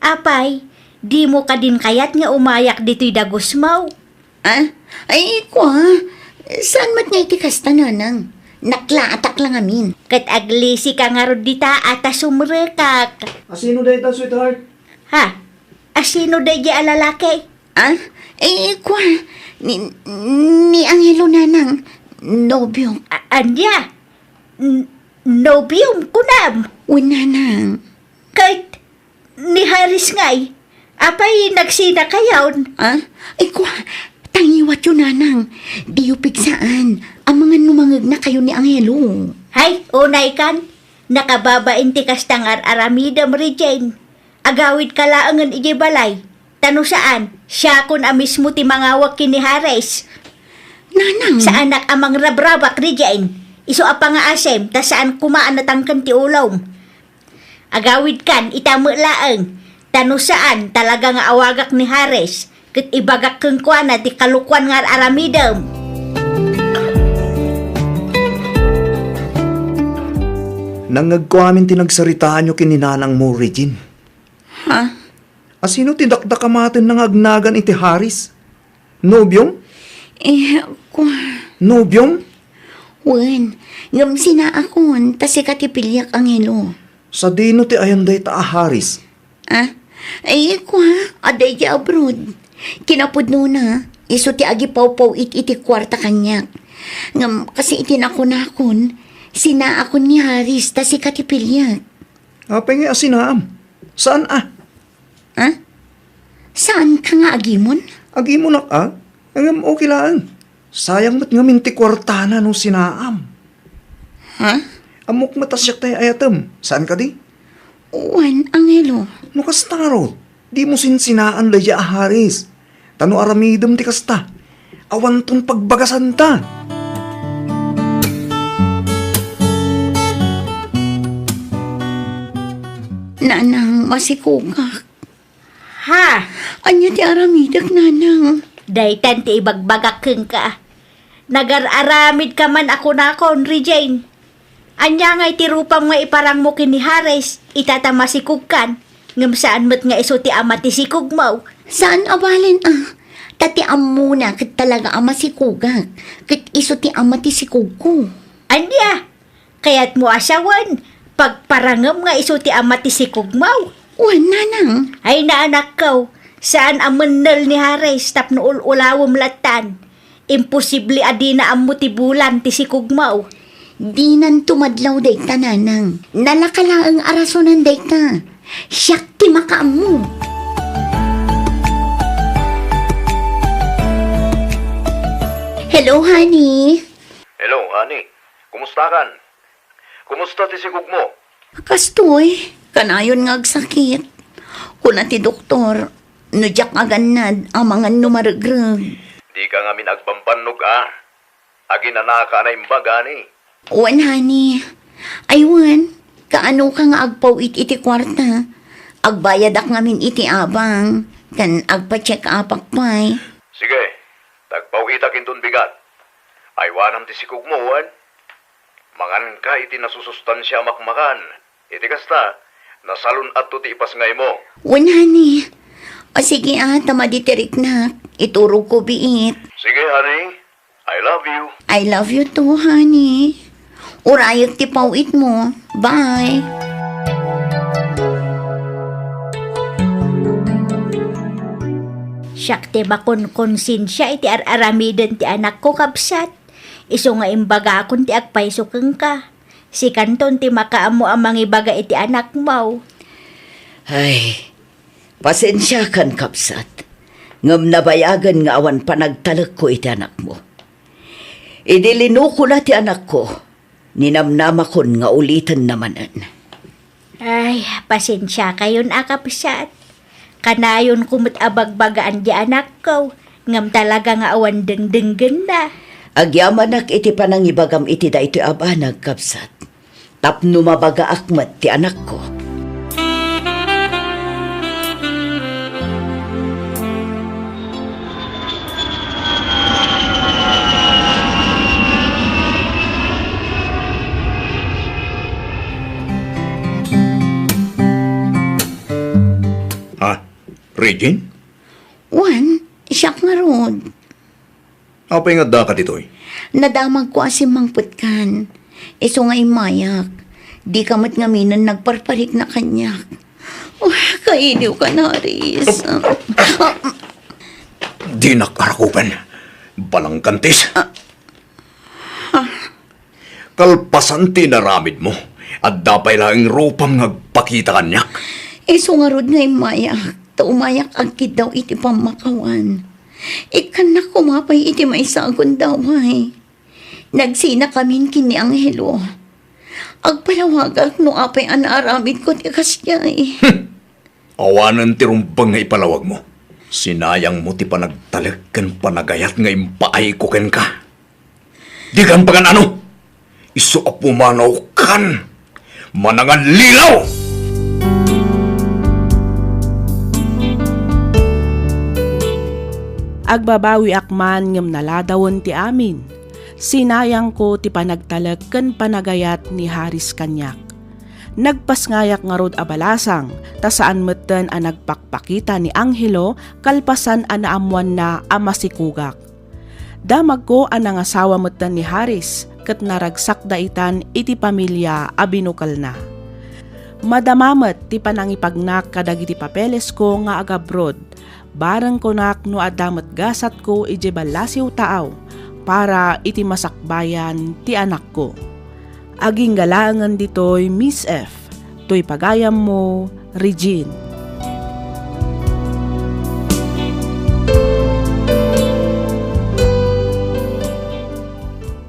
Apay, dimo kadin kayat nga umayak ditoy dagusmo? Ah? Ay, kua, saan met nga iti kasta, nanang? Naklaatak la ngamin. Ket aglisika ngarud dita a ta sumrekak. Asino dayta, sweetheart? Ha? Asino daydiay a lalaki? Ah? Eh, kua, ni, ni Angelo, nanang, nobio. A-, ania? N-, nobiom, kunam? Wen, nanang. Ket ni Haris ngay, apay nagsinakayon? Ah? Ay, kua, tangiwatyo, nanang. Diyo pigsaan. Amangan no mangegnakayo ni Angelo. Hay, unaykan. Nakababain ti kasta nga ar-aramidem, Regine. Agawidka laengen idiay balay. Ta no saan, siakon a mismo ti mangawag ken ni Haris. Nanang. Saanak a mangrabrabak, Regine. Isu a pangaasem, ta saan koma a natangken ti ulom. Agawidkan ita met laeng. Ta no saan, talaga nga awagak ni Haris, ket ibagak kenkuana ti kalokuan nga ar-aramidem. Nangngegko amin ti nagsaritaanyo ken ni nanangmo, Regine. Ha? Asino ti dakdakamatenna nga agnagan iti Haris? Nobiom? Eh, kua. Nobiom? Wen, ngem sinaakon, ta sika ti piliak, Angelo. Sadino ti ayan dayta a Haris? Ah? Ay, kua, adda iti abroad. Kinapudnona, isu ti agipawpaw-it iti kuarta kaniak. Ngem, kas iti nakunakon, sinaakon ni Haris, ta sika ti piliak. Apay nga asinaam? Saan a? Ha? Saanka nga agimon? Agimonak a? Ngem okay laeng. Sayang met ngamin ti kuartana no sinaam. Ha? Ammok met a siak tay ayatem. Saan kadi? Wen, Angelo. No kasta ngarud, dimo sinsinaan daydiay a Haris. Ta no aramidem ti kasta, awanton pagbagasanta. Nanang, masikogak. Ha? Ania ti aramidek, nanang? Daytan ti ibagbagak kenka. Nagar-aramidka man a kunakon, Regine. Ania ngay ti rupam nga iparangmo ken ni Haris, ita ta masikogkan, ngem saan met nga isu ti ama ti sikogmo? Saan a balen a, ta ti ammona ket talaga a masikogak, ket isu ti ama ti sikogko. Ania? Kayatmo a sawen, pagparangem nga isu ti ama ti sikogmo? Wen, nanang. Ay, naanakko, saan a mennel ni Haris tapno ul-ulawem lattan. Imposible a dina ammo ti bulan ti sikogmo. Dinan tumadlaw dayta, nanang. Nalaka laeng a rasonen dayta. Siak ti makaammo. Hello, honey. Hello, honey. Kumustakan? Kumusta ti sigogmo? Kastoy, kanayon nga agsakit. Kuna ti doktor, no diak agannad, amangan no maregreg. Dika ngamin agbambannog a. Aginanaka a naimbag, honey. Wen, honey. Ay, wen, kaano ka nga agpaw-it iti kuarta? Agbayadak ngamin iti abang, ken agpa-check-upak pay. Sige, tagpaw-itak inton bigat. Aywanam ti sikogmo, wen? Manganka iti nasusustansia a makmakan. Iti kasta, nasalun-atto ti ipasngaymo. Wen, honey. O sige, a, ta madi ti riknak. Iturogko biit. Sige, honey. I love you. I love you too, honey. Urayek ti paw-itmo. Bye. Siak ti makonkonsensia iti ar-aramiden ti anakko, kabsat. Isu nga imbagakon ti agpayso kenka. Sikanton ti makaammo a mangibaga iti anakmo. Ay, pasensiakan, kabsat. Ngem nabayagen nga awan panagtalekko iti anakmo. Idi linukona ti anakko, ninamnamakon nga ulitenna manen. Ay, pasensiakayon a, kabsat. Kanayonko met a bagbagaan ti anakko, ngem talaga nga awan dengdenggenna. Agyamanak iti panangibagam iti daytoy a banag, kabsat, tapno mabagaak met ti anakko. Ha? Regine? Wen, siak ngarud. Apay nga addaka ditoy? Nadamagko a simmangpetkan. Isu nga immayak. Dika met ngaminen nagparparikna kaniak. Oh, kailiwkan, Haris. Dinak arakupen. Balangkantis. Ah. Kalpasan ti inaramidmo, adda pay laeng rupam nga agpakita kaniak. Isu ngarud nga immayak, ta umayak agkiddaw iti pammakawan. Ikkannak koma pay iti maysa a gundaway. Nagsinakamin ken ni Angelo. Agpalawagak no apay a naaramidko ti kasdiay. Hmm. Awanen ti rumbeng nga ipalawagmo. Sinayangmo ti panagtalek ken panagayat nga impaayko kenka. Dikan pagan-ano? Isu a pumanawkan! Manangallilaw! Agbabawiak man ngem naladawen ti amin. Sinayangko ti panagtalek ken panagayat ni Haris kaniak. Nagpasngayak ngarud a balasang, ta saan metten a nagpakpakita ni Angelo kalpasan a naammoanna a masikogak. Damagko a nangasawa metten ni Haris ket naragsakda itan iti pamilia a binukelna. Madama met ti panangipagnak kadagiti papelesko nga agabroad. Bareng kunak no adda met gasatko idiay ballasiw taaw para iti masakbayan ti anakko. Aginggalaengen ditoy, Miss F. Toy pagayammo, Regine.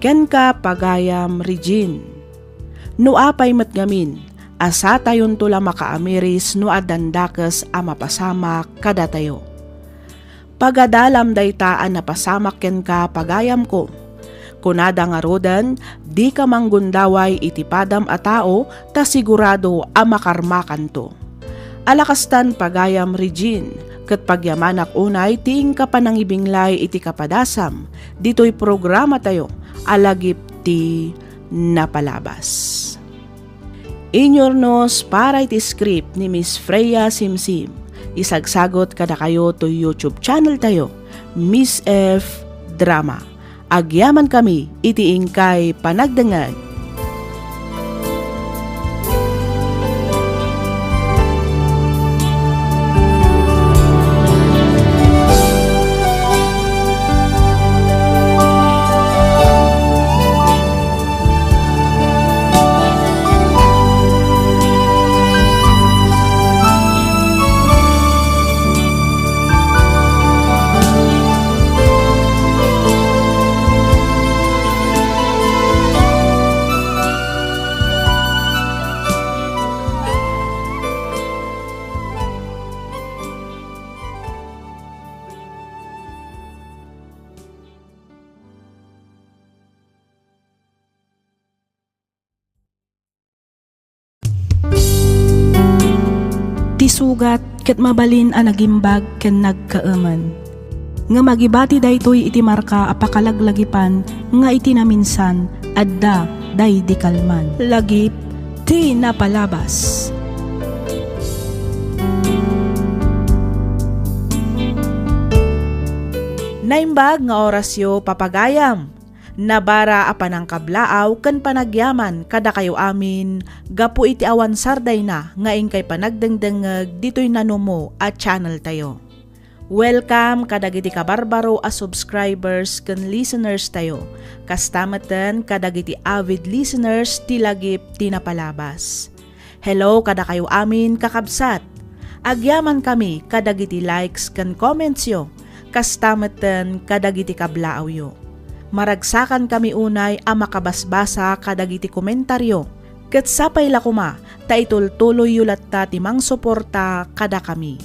Kenka, pagayam Regine. No apay met ngamin, asatayonto la makaamiris no addan dakes a mapasamak kadatayo. Pagadalam dayta a napasamak kenka, pagayamko. Kunada ngaruden, dika manggundaway iti padam a tao ta sigurado a makarmakanto. Alakastan, pagayam Regine, ket pagyamanak unay ti inka panangibinglay iti kapadasam ditoy programatayo a Lagip ti Napalabas. Inyurnos para iti script ni Miss Freya Simsim. Isagsagot kadakayo toy YouTube channel tayo, Miss F Drama. Agyamankami iti inkay panagdengngeg. Sugat ket mabalin a nagimbag ken nagkaemen. Ngem agibati daytoy iti marka a pakalaglagipan nga iti naminsan, adda daydi kalman. Lagip ti napalabas. Naimbag nga orasyo, papagayam. Nabara a panangkablaaw ken panagyaman kadakayo amin gapu iti awan sardayna nga inkay panagdengdengngeg ditoy nanumo a channel tayo. Welcome kadagiti kabarbaro a subscribers ken listeners tayo, kasta metten kadagiti avid listeners ti Lagip ti Napalabas. Hello kadakayo amin, kakabsat. Agyamankami kadagiti likes ken commentsyo, kasta metten kadagiti kablaawyo. Maragsakankami unay a makabasbasa kadagiti komentaryo, ket sapay la koma ta itultuloyyo latta ti mangsuporta kadakami.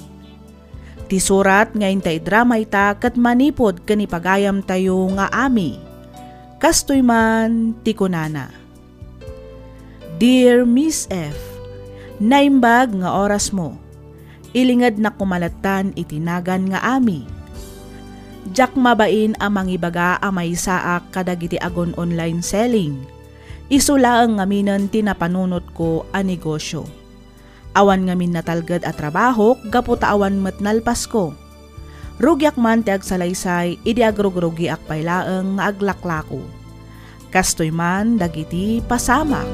Ti surat nga inta idrama ita ket manipud ken ipagayamtayo nga Ami. Kastoy man ti kunana, "Dear Miss F, naimbag nga orasmo. Ilingednak koma lattan iti nagan nga Ami. Diak mabain a mangibaga a maysaak kadagiti agon-online selling. Isu laeng ngaminen ti napanunotko a negosyo. Awan ngamin natalged a trabahok gapu ta awan met nalpasko. Rugiak man ti agsalaysay idi agrugrugiak pay laeng nga aglaklako." Kastoy man dagiti pasamak.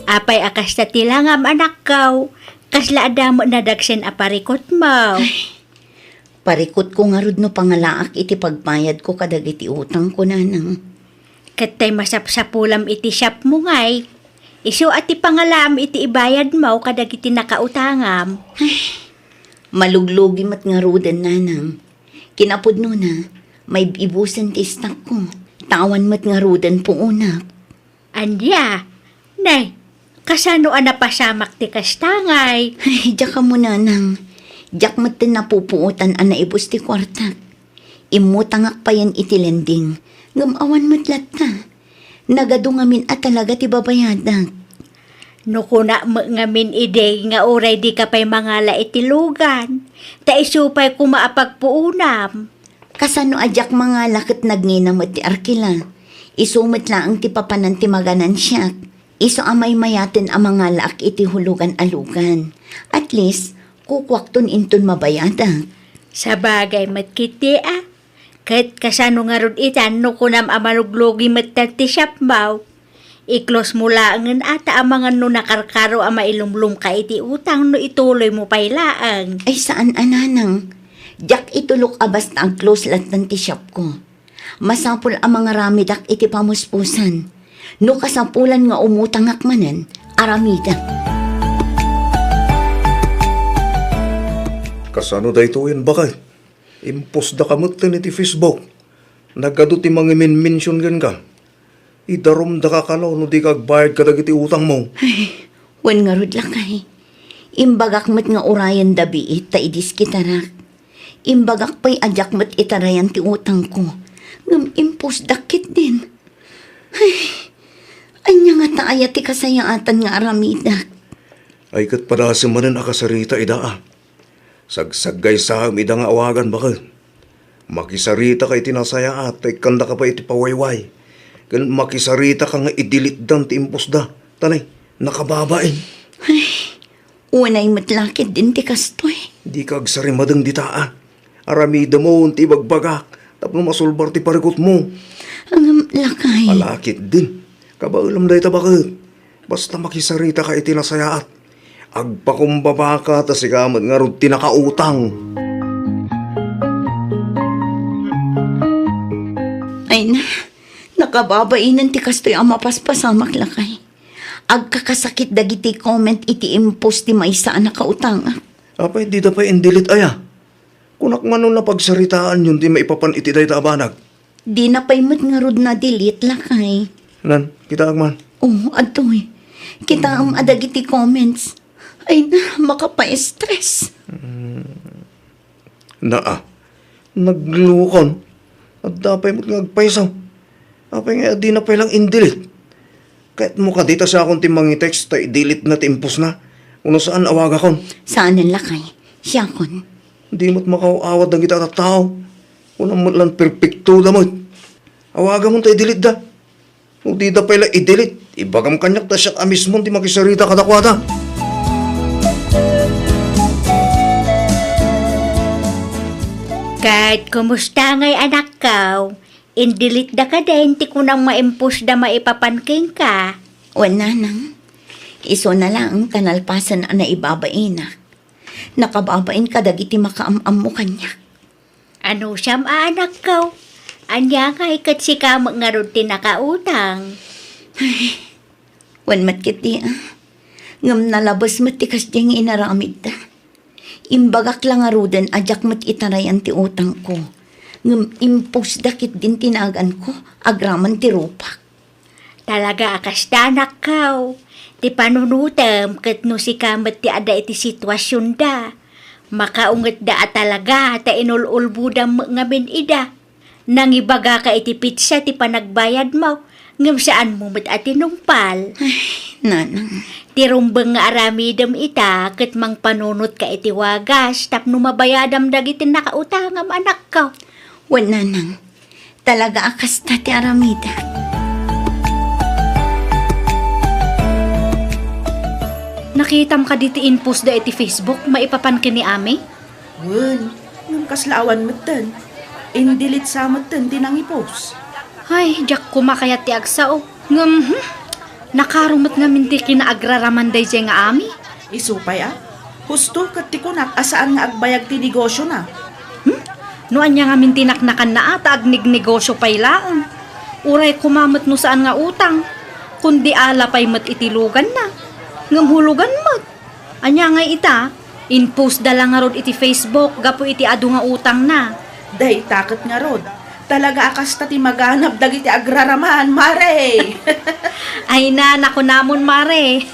Apay a kasta ti langam, anakko? Kasla adda met nadagsen a parikutmo? Ay, parikutko ngarud no pangalaak iti pagbayadko kadagiti utangko, nanang. Ket tay masapsapulam iti shopmo ngay, isu a ti pangalaam iti ibayadmo kadagiti nakautangam. Ay, maluglugi met ngaruden, nanang. Kinapudnona, maib-ibusen ti istakko. Ta awan met ngaruden puonak. Ania? Nay, kasano a napasamak ti kasta ngay? Ay, diak ammo, nanang. Diak metten napupuotan a naibus ti kuartak. Immutangak payen iti lending, ngem awan met latta. Nagadu ngamin a talaga ti babayadak. No kunak met ngamin idi nga uray dika pay mangala iti lugan, ta isu pay koma a pagpuonam. Kasano a diak mangala ket nagngina met ti arkila? Isu met laeng ti papanan ti maganansiak. Isu a maymayaten a mangalaak iti hulugan a lugan. At least, kukuakton inton mabayadak. Sabagay met ketdi a. Ket kasano ngarud itan no kunam a maluglugi met ti shopmo? I-close mo laengen ata amangan no nakarkaro a mailumlomka iti utang no ituloymo pay laeng. Ay, saan a, nanang. Diak itulok a basta ag-close lattan ti shopko. Masapul a mangaramidak iti pamuspusan. No kasapulan nga umutangak manen, aramidak. Kasano daytoyen, baket? Impostdaka metten iti Facebook. Nagadu ti mangimenmension kenka. Idarumdaka kano no dika agbayad kadagiti utangmo. Ay, wen ngarud, lakay. Imbagak met nga urayenda biit ta idiskitarak. Imbagak pay a diak met itarayan ti utangko. Ngem impostdak ketdin. Ay, ania ngata aya ti kasayaatan nga aramidak? Ay, ket padasem manen a kasarita ida a. Sagsaggaysam ida nga awagan, baket. Makisaritaka iti nasayaat ta ikkandaka pay iti pawayway. Ken makisaritaka nga i-delete-dan ti impostda. Ta nay, nakababain. Ay, unay met la ketdin ti kastoy. Dika agsarimadeng dita a. Aramidemon ti ibagbagak tapno masulbar ti parikutmo. Ngem, lakay. Ala ketdin. Kabaelam dayta, baket. Basta makisaritaka iti nasayaat. Agpakumbabaka ta sika met ngarud ti nakautang. Ay na, nakababainen ti kastoy a mapaspasamak, lakay. Agkakasakit dagiti comment iti impost ti maysa a nakautangak. Apay, dida pay in-delete aya? Kunak man no napagsaritaanyon ti maipapan iti dayta a banag. Dina pay met ngarud na-delete, lakay. Nan, kitaak man. Oh, adtoy. Kitaem a dagiti comments. Ay na, makapaestres. Mm. Naa, naglukon. Adda pay met nga agpayso. Apay nga dina pay lang in-delete? Kayatmo kadi ta siakon ti mangi-text ta i-delete na ti impostna? Wenno saan, awagakon? Saanen, lakay. Siakon. Di met makaw-awat dagiti a tattao. Kunam met lan perpektoda met. Awagamon ta i-delete da. No dida pay la i-delete, ibagam kaniak ta siak a mismon ti makisarita kadakuada. Ket kumusta ngay, anakko? In-delete da kadin ti kunam nga impostda maipapan kenka? Wen, nanang. Isuna laeng ta nalpasen a naibabainak. Nakababain kadagiti makaam-ammo kaniak. Ano siam a anakko? Ania ngay ket sika met ngarud ti nakautang? Ay, wen met ketdi, a. Ngem nalabes met ti kasdiay nga inaramidda. Imbagak la ngaruden a diak met itarayan ti utangko. Ngem impostda ketdin ti naganko agraman ti rupak. Talaga a kasta, anakko. Ti panunotem ket no sika met ti adda iti situasionda, makaungetda a talaga ta inul-ulbodam met ngamin ida. Nangibagaka iti petsa ti panagbayadmo, ngem saanmo met a tinungpal. Ay, nanang. Ti rumbeng nga aramidem ita ket mangpanunotka iti wagas tapno mabayadam dagiti nakautangam, anakko. Wen, nanang. Talaga a kasta ti aramidek. Nakitam kadi ti in-postda iti Facebook maipapan ken ni Ami? Wen, ngem kasla awan metten. In-delete sa metten ti nangi-post. Ay, diak koma kayat ti agsao. Ngem, hmm, nakaro met ngamin ti kinaagraraman daydiay nga Ami. Isu pay a, husto ket ti kunak a saan nga agbayag ti negosiona. Hmm? No ania ngamin ti naknakanna a ta agnegnegosio pay laeng. Uray koma met no saan nga utang, kundi ala pay met iti luganna. Ngem hulugan met. Ania ngay ita? In-postda la ngarud iti Facebook gapu iti adu nga utangna. Dayta ket ngarud, talaga a kasta ti maganab dagiti agraraman, Mare! Ay na, nakunamon, Mare.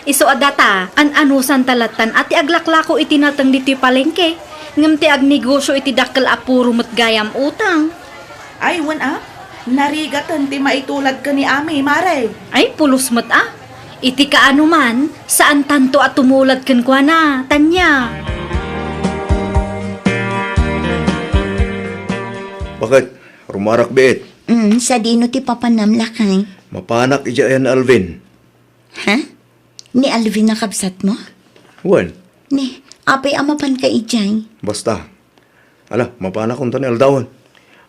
Isu a data, an-anusanta lattan a ti aglaklako iti nateng ditoy palengke, ngem ti agnegosio iti dakkel a puro met gayam utang. Ay, wen a, narigaten ti maitulad ken ni Ami, Mare. Ay, pulos met a. Iti kaano man, saantanto a tumulad kenkuana, Tania. Bakit? Rumarak biit? Mm, sadino ti papanam, lakay? Mapanak idiay ni Alvin. Ha? Ni Alvin a kabsatmo? Wen. Ni, apay a mapanka idiay? Basta. Ala, mapanakon ta ni aldawen.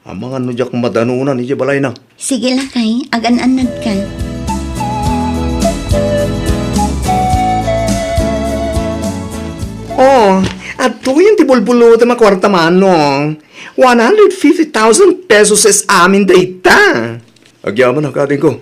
Amangan no diak madanunan idiay balayna. Sige, lakay, agan-annadka. Oh, adtoyen ti bulbulutem a kuarta, manong. One hundred fifty thousand pesos is amin dayta. Agyamanak, adingko.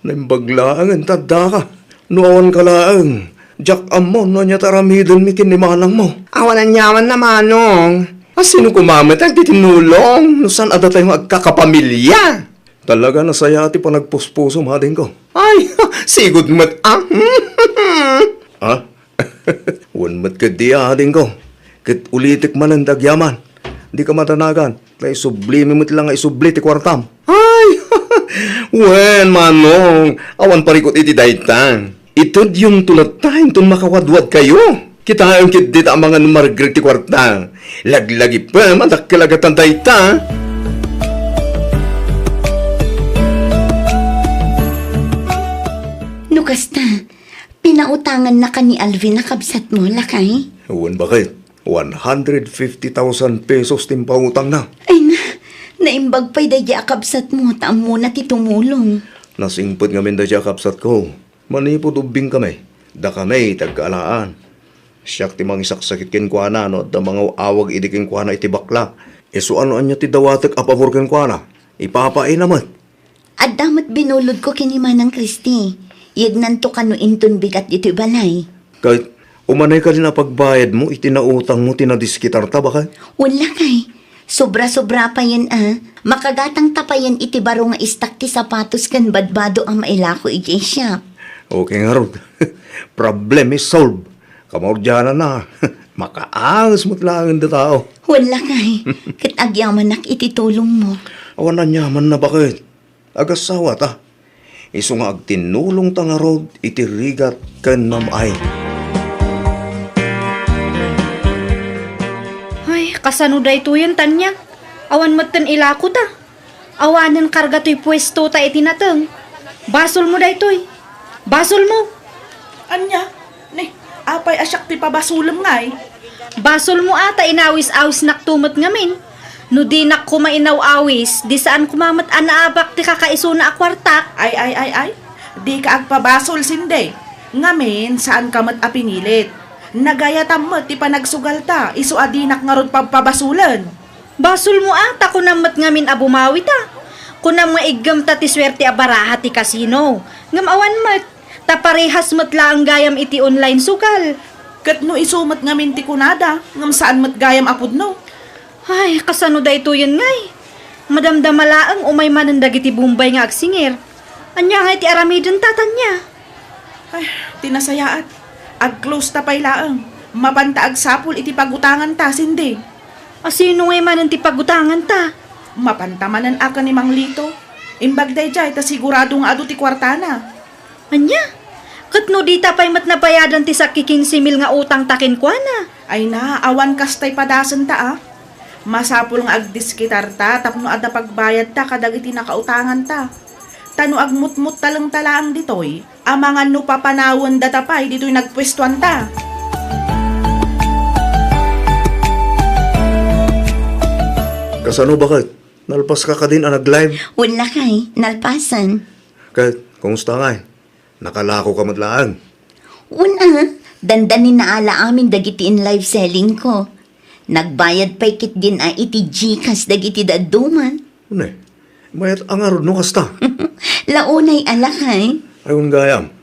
Naimbag laengen ta addaka. No awanka laeng, diak ammo no ania ti aramidenmi ken ni manangmo. Awan aniamanna, manong. A, sino koma met ti agtitinulong no saan a datayo nga agkakapamilya? Talaga a nasayaat ti panagpuspusom, adingko. Ay, sigud met a. Ah? Wen met ketdi, adingko. Ket ulitek manen ti agyaman. Dika madanagan. Ta isublimi met la nga isubli ti kuartam. Ay! Wen, manong, awan parikut iti dayta. Itedyonto latta inton makawadwadkayo. Kitaem ketdi ta amangan ni Margaret ti kuarta. Laglagipem a dakkel a gatang dayta. No kasta, pinautangannaka ni Alvin a kabsatmo, lakay? Wen, bakit? One hundred fifty thousand pesos ti impautangna. Ay na, naimbag pay daydiay a kabsatmo ta ammona ti tumulong. Nasingpet ngamin daydiay a kabsatko. Manipud ubbingkami, dakami ti agkaalaan. Siak ti mangisaksakit kenkuana no adda mangaw-awag idi kenkuana iti bakla. Isu a no ania ti dawatek a pabor kenkuana, ipapaina met. Adda met binulodko ken ni Manang Christy. Yegnanto kano inton bigat ditoy balay. Ket umanay kadin a pagbayadmo iti nautangmo ti nadiskitarta, baket? Wen, lakay. Sobra-sobra payen a. Makagatangta payen iti baro nga istak ti sapatos ken badbado a mailako idiay shop. Okay ngarud. Problem is solved. Kamaudiananna. Makaanges met laengen da tao. Wen lakay, ket agyamanak iti tulongmo. Awan aniamanna baket. Agassawa ta. Isu nga agtinnulongta ngarud iti rigat ken mam-ay. Ay, kasano daytoyen, Tanya? Awan metten ilakota. Awanen karga toy puestota iti nateng. Basolmo daytoy. Basolmo. Ania? Ne, apay a siak ti pabasolem ngay? Basolmo a ta inawis-awisnakto met ngamin. No dinak koma inaw-awis, di saan koma met a naabak ti kakaisuna a kuartak. Ay, ay, ay, ay. Dika agpabasol, Sinde. Ngamin, saanka met a pinilit. Nagayatam met ti panagsugalta, isu a dinak ngarud pabpabasolen. Basolmo a ta kunam met ngamin a bumawita. Kunam nga iggemta ti suerte a baraha ti kasino. Ngem awan met, ta parehas met laeng gayam iti online sugal. Ket no isu met ngamin ti kunada, ngem saan met gayam a pudno. Ay, kasano daytoyen ngay? Madamdama laeng umay manen dagiti bombay nga agsingir. Ania ngay ti aramidenta, Tanya? Ay, ti nasayaat. Ag-close ta pay laeng. Mapanta agsapul iti pagutanganta, Sinde. A sino ngay manen ti pagutanganta? Mapanta manen a ken ni Mang Lito. Imbag daydiay ta sigurado nga adu ti kuartana. Ania? Ket no dita pay met nabayadan ti sakki kinse mil nga utangta kenkuana? Ay na, awan kastay padasenta a. Masapul nga agdiskitarta tapno adda pagbayadta kadagiti nakautanganta. Ta no agmutmuttalengta laeng ditoy, amangan no papanawendata pay ditoy nagpuestuanta. Kasano baket? Nalpaska kadin a nag-live? Wen lakay, nalpasen. Ket, kumusta ngay? Nakalakoka met laeng? Wen a, dandanin naala amin dagiti in-live selling ko. Nagbayad pay ketdin a iti GCash dagiti dadduma. Wen, mayat a ngarud no kasta. Launay a lakay. Ay, wen gayam.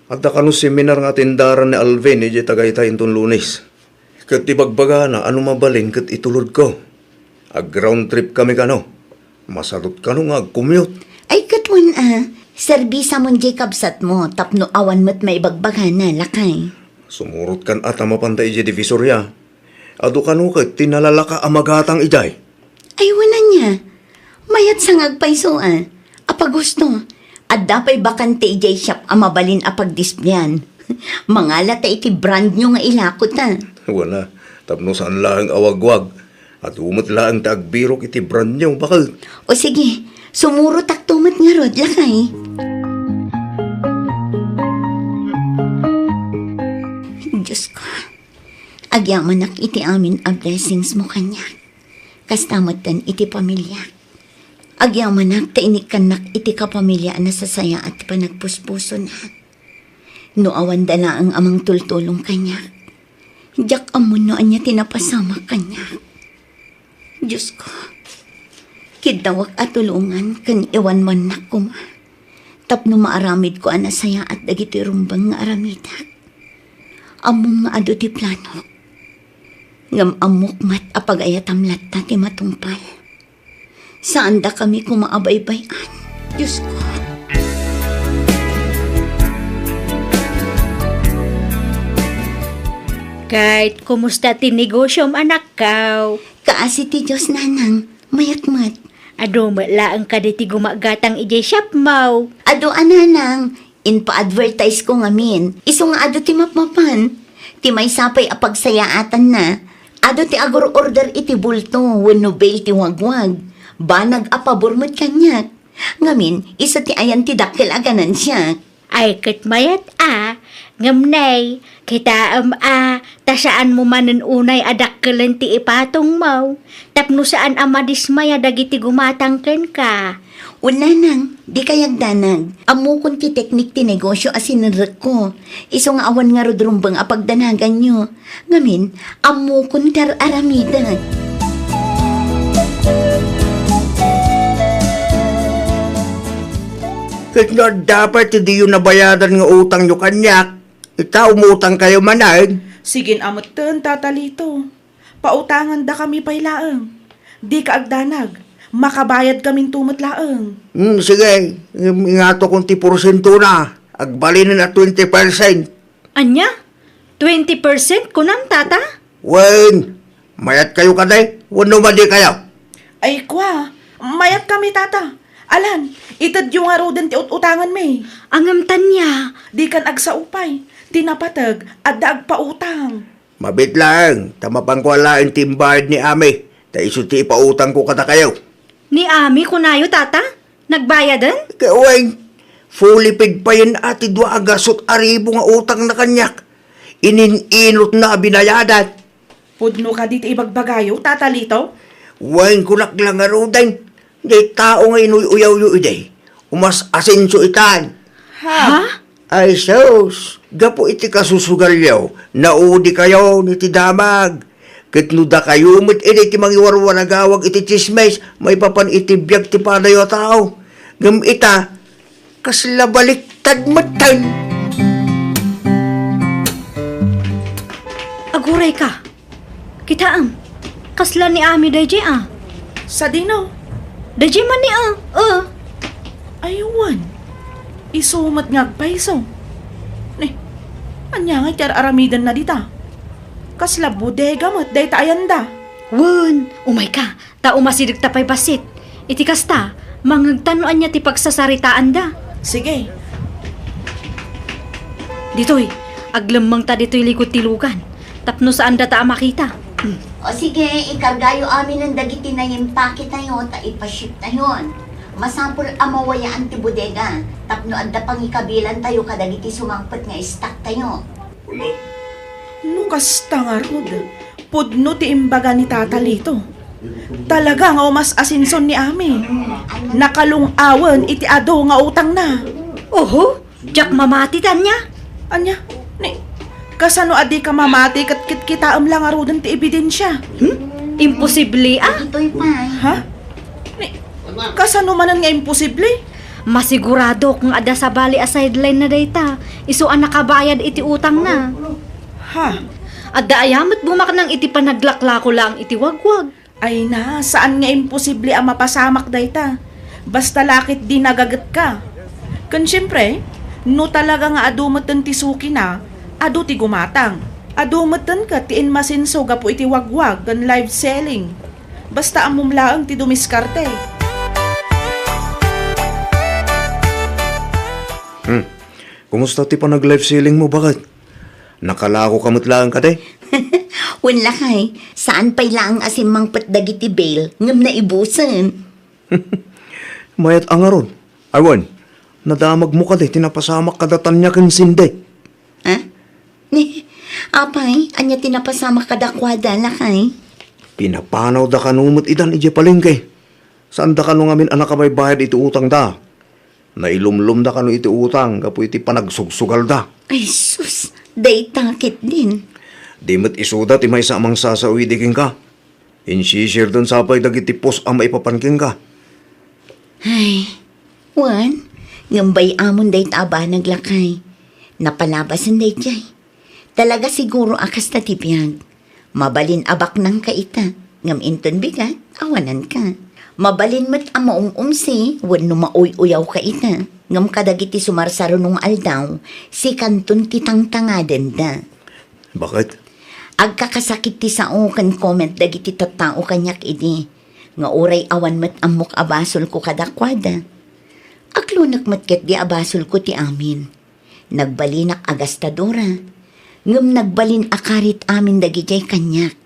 Adda kano seminar nga atendaran ni Alvin idiay Tagaytay inton Lunes. Ket ibagbagana a no mabalin ket itulodko. Ag-round trip kami kano. Masadot kano nga ag-commute. Ay, ket wen a, serbisamon diay kabsatmo tapno awan met maibagbagana, lakay. Sumurotkan a ta mapanta idiay Divisoria. Adu kano ket ti nalalaka a magatang idiay. Ay, wen ania. Mayat sa nga agpayso a. Apay gusto, adda pay bakante idiay shop a mabalin a pagdisplean. Mangala ta iti brand new nga ilakota. Wen a, tapno saan laeng a wagwag. Adu met laeng ta agbirok iti brand new, baket. O sige, sumurotakto met ngarud, lakay. Diyos ko, agyamanak iti amin a blessings mo kaniak. Kasta metten iti pamiliak. Agyamanak ta inikkannak iti kapamilya a nasasayaat ti panagpuspusona. No awan da laeng a mangtultulong kaniak, diak ammo no ania ti napasamak kaniak. Diyos ko, kiddawak a tulongan ken iwanwannak koma tapno maaramidko a nasayaat dagitoy rumbeng nga aramidak. Ammom nga adu ti planok, ngem ammok met a pagayatam latta ti matungpal. Saandakami koma a baybay-an, Diyos ko. Ket, kumusta ti negosiom, anakko? Kaasi ti Dios, nanang. Mayat met. Adu met laeng kadi ti gumagatang idiay shopmo? Adu a, nanang. Impa-advertise ko ngamin. Isu nga adu ti mapmapan. Ti maysa pay a pagsayaatanna, adu ti agur-order iti bulto wenno bale ti wagwag. Banag a pabor met kaniak. Ngamin, isu ti ayan ti dakkel a ganansiak. Ay, ket mayat a, ngem nay, kitaem a, ta saanmo manen unay a dakkelen ti ipatongmo, tapno saan a madismaya dagiti gumatang kenka. Wen, nanang, dika agdanag. Ammokon ti teknik ti negosio a sinerrekko. Isu nga awan ngarud rumbeng a pagdanaganyo. Ngamin, ammokon ti ar-aramidek. Ket no adda pay ti diyo nabayadan nga utangyo kaniak, ita, umutangkayo manen. Sige a metten, Tata Lito. Pautangandakami pay laeng. Dika agdanag. Makabayadkaminto met laeng. Hmm, sige. Ingatokon ti porsientona. Agbalinen a twenty percent. Ania? Twenty percent kunam, Tata? Wen, mayatkayo kadi wenno madikayo? Ay, kua, mayatkami, Tata. Alan, itedyo ngaruden ti ut-utanganmi. Ngem ania? Dikan agsao pay. Ti napateg, adda agpautang. Mabiit laeng, ta mapanko laeng ti imbayad ni Ami, ta isu ti ipautangko kadakayo. Ni Ami, kunayo, Tata? Nagbayaden? Ket wen, fully paid payen a ti dua a gasut a ribu nga utangna kaniak. Inin-inutna a binayadan. Pudno kadi ti ibagbagayo, Tata Lito? Wen, kunak la ngaruden, diay tao nga inuy-uyawyo idi, umas-asenso itan. Ha? Ha? Ay sus, gapu iti kasusugalyo, naudikayon iti damag. Ket no dakayo met idi ti mangiwarwaragawag iti tsismis maipapan iti biag ti padayo a tao, ngem ita, kasla baliktad metten. Agurayka. Kitaem, kasla ni Ami daydiay a. Sadino? Daydiay man ni a, a. Ay wen, isu met nga agpayso. Ni, ania ngay ti ar-aramidenna dita? Kasla bodega met dayta ayanda. Wen, umayka, ta umasidegta pay bassit. Iti kasta, mangngegtan no ania ti pagsasaritaanda. Sige. Ditoy, aglemmengta ditoy likud ti lugan, tapno saandata a makita. Mm. O sige, ikargayo aminen dagiti naimpaketayo ta ipashiptayon. Masapul a mawayaan ti bodega tapno adda pangikabilantayo kadagiti sumangpet nga stocktayo. No kasta ngarud, pudno ti imbaga ni Tata Lito. Talaga nga umas-asenso ni Ami. Nakalung-awen iti adu nga utangna. Oho, diak mamati, ania? Ania? Ni, kasano a dika mamati ket kitkitaem la ngaruden ti ebidensia? Hmm? Imposible, a? Ditoy pay. Ha? Ni, kasano manen nga imposible? Masiguradok nga adda sabali a sideline na dayta, isu a nakabayad iti utangna. Ha? Adda aya met bumaknang iti panaglaklako laeng iti wagwag? Ay na, saan nga imposible a mapasamak dayta. Basta la ket di nagagetka. Ken siempre, no talaga nga adu metten ti sukina, adu ti gumatang. Adu metten ket ti inmasenso gapu iti wagwag ken live selling. Basta ammom laeng ti dumiskarte. Hmm. Kumusta ti panag-live selling mo, baket? Nakalakoka met laeng kadi? Wen, lakay, saan pay laeng a simmangpet dagiti bail ngem naibusen. Mayat a ngarud. Ay wen, nadamagmo kadi ti napasamak kada Tania ken Cindy? Ha? Ni, apay, ania ti napasamak kadakuada, lakay? Pinapanawda kano met itan idiay palengke. Saanda kano ngamin a nakabaybayad iti utangda. Nailumlomda kano iti utang gapu iti panagsugsugalda. Ay sus, dayta ketdin. Di met isuda ti maysa a mangsasao idi kenka. Insisirden sa pay dagiti pos a maipapan kenka. Ay, wen, ngem bay-amon dayta a banag, lakay. Napalabasen daydiay. Talaga siguro a kasta ti biag. Mabalin a baknangka ita, ngem inton bigat, awananka. Mabalin met a maum-umsi wenno mauy-uyawka ita, ngem kadagiti sumarsaruno nga aldaw, sikanton ti tangtangadenda. Baket? Agkakasakit ti sao ken comment dagiti tattao kaniak idi, nga uray awan met ammok a basolko kadakuada. Aglunek met ketdi a basolko ti amin. Nagbalinak a gastadora, ngem nagbalin a karit amin dagidiay kaniak.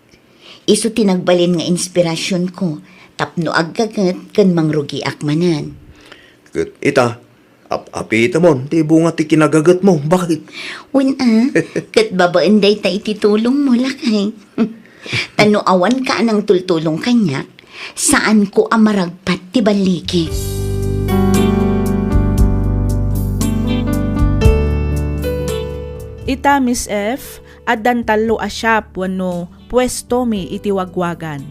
Isu ti nagbalin nga inspirasionko tapno aggaget ken mangrugiak manen. Ket ita, ap-apitemon ti bunga ti kinagagetmo, baket? Wen a, ket babaen dayta iti tulongmo, lakay. Ta no awan ka a nangtultulong kaniak, saanko a maragpat ti balligi. Ita, Miss F, addan tallo a shop wenno puestomi iti wagwagan,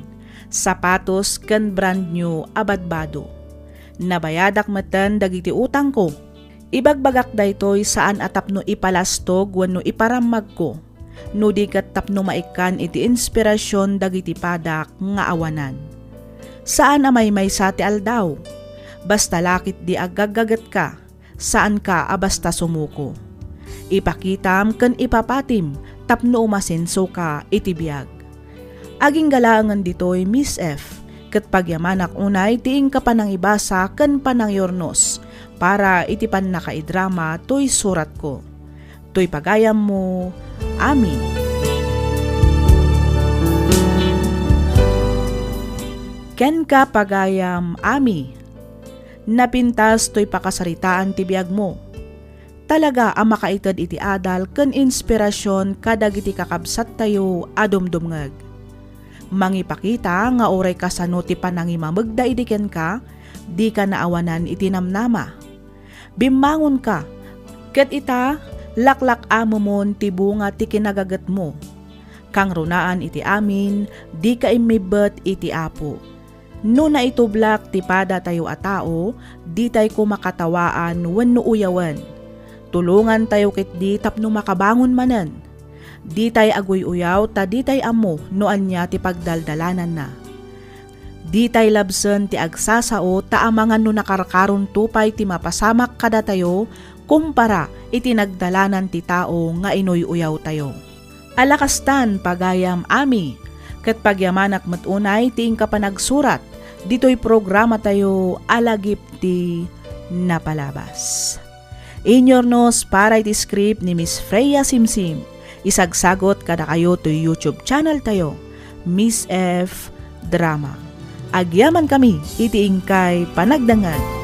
sapatos ken brand new a badbado. Nabayadak metten dagiti utangko. Ibagbagak daytoy saan a tapno ipalastog wenno iparammagko, no di ket tapno maikkan iti inspirasion dagiti padak nga awanan. Saan a maymaysa ti aldaw. Basta la ketdi aggaggagetka, saanka a basta sumuko. Ipakitam ken ipapatim tapno umasensoka iti biag. Agingga laengen ditoy, Miss F, ket pagyamanak unay ti inka panangibasa ken panangiyurnos para iti pannakaidrama toy suratko. Toy pagayammo, Ami. Kenka, pagayam, Ami. Napintas toy pakasaritaan ti biagmo. Talaga a makaited iti adal ken inspirasion kadagiti kakabsattayo a dumdumngeg. Mangipakita nga uray kasano ti panangimamegda idi kenka, dika naawanan iti namnama. Bimmangonka, ket ita, laklak-amemon ti bunga ti kinagagetmo. Kangrunaan iti amin, dika immibbet iti Apo. No naitublak ti padatayo a tao, ditay ko makatawaan wenno uyawen. Tulongantayo ketdi tapno makabangon manen. Ditay aguy-uyaw ta ditay ammo no ania ti pagdaldalananna. Ditay labsen ti agsasao ta amangan no nakarkaronto pay ti mapasamak kadatayo kumpara iti nagdalanan ti tao nga inuy-uyawtayo. Ala kastan, pagayam, Ami, ket pagyamanak met unay ti inka panagsurat ditoy programatayo a Lagip ti Napalabas. Inyurnos para iti script ni Miss Freya Simsim. Isagsagot kadakayo toy YouTube channel tayo, Miss F Drama. Agyamankami iti inkay panagdengngeg.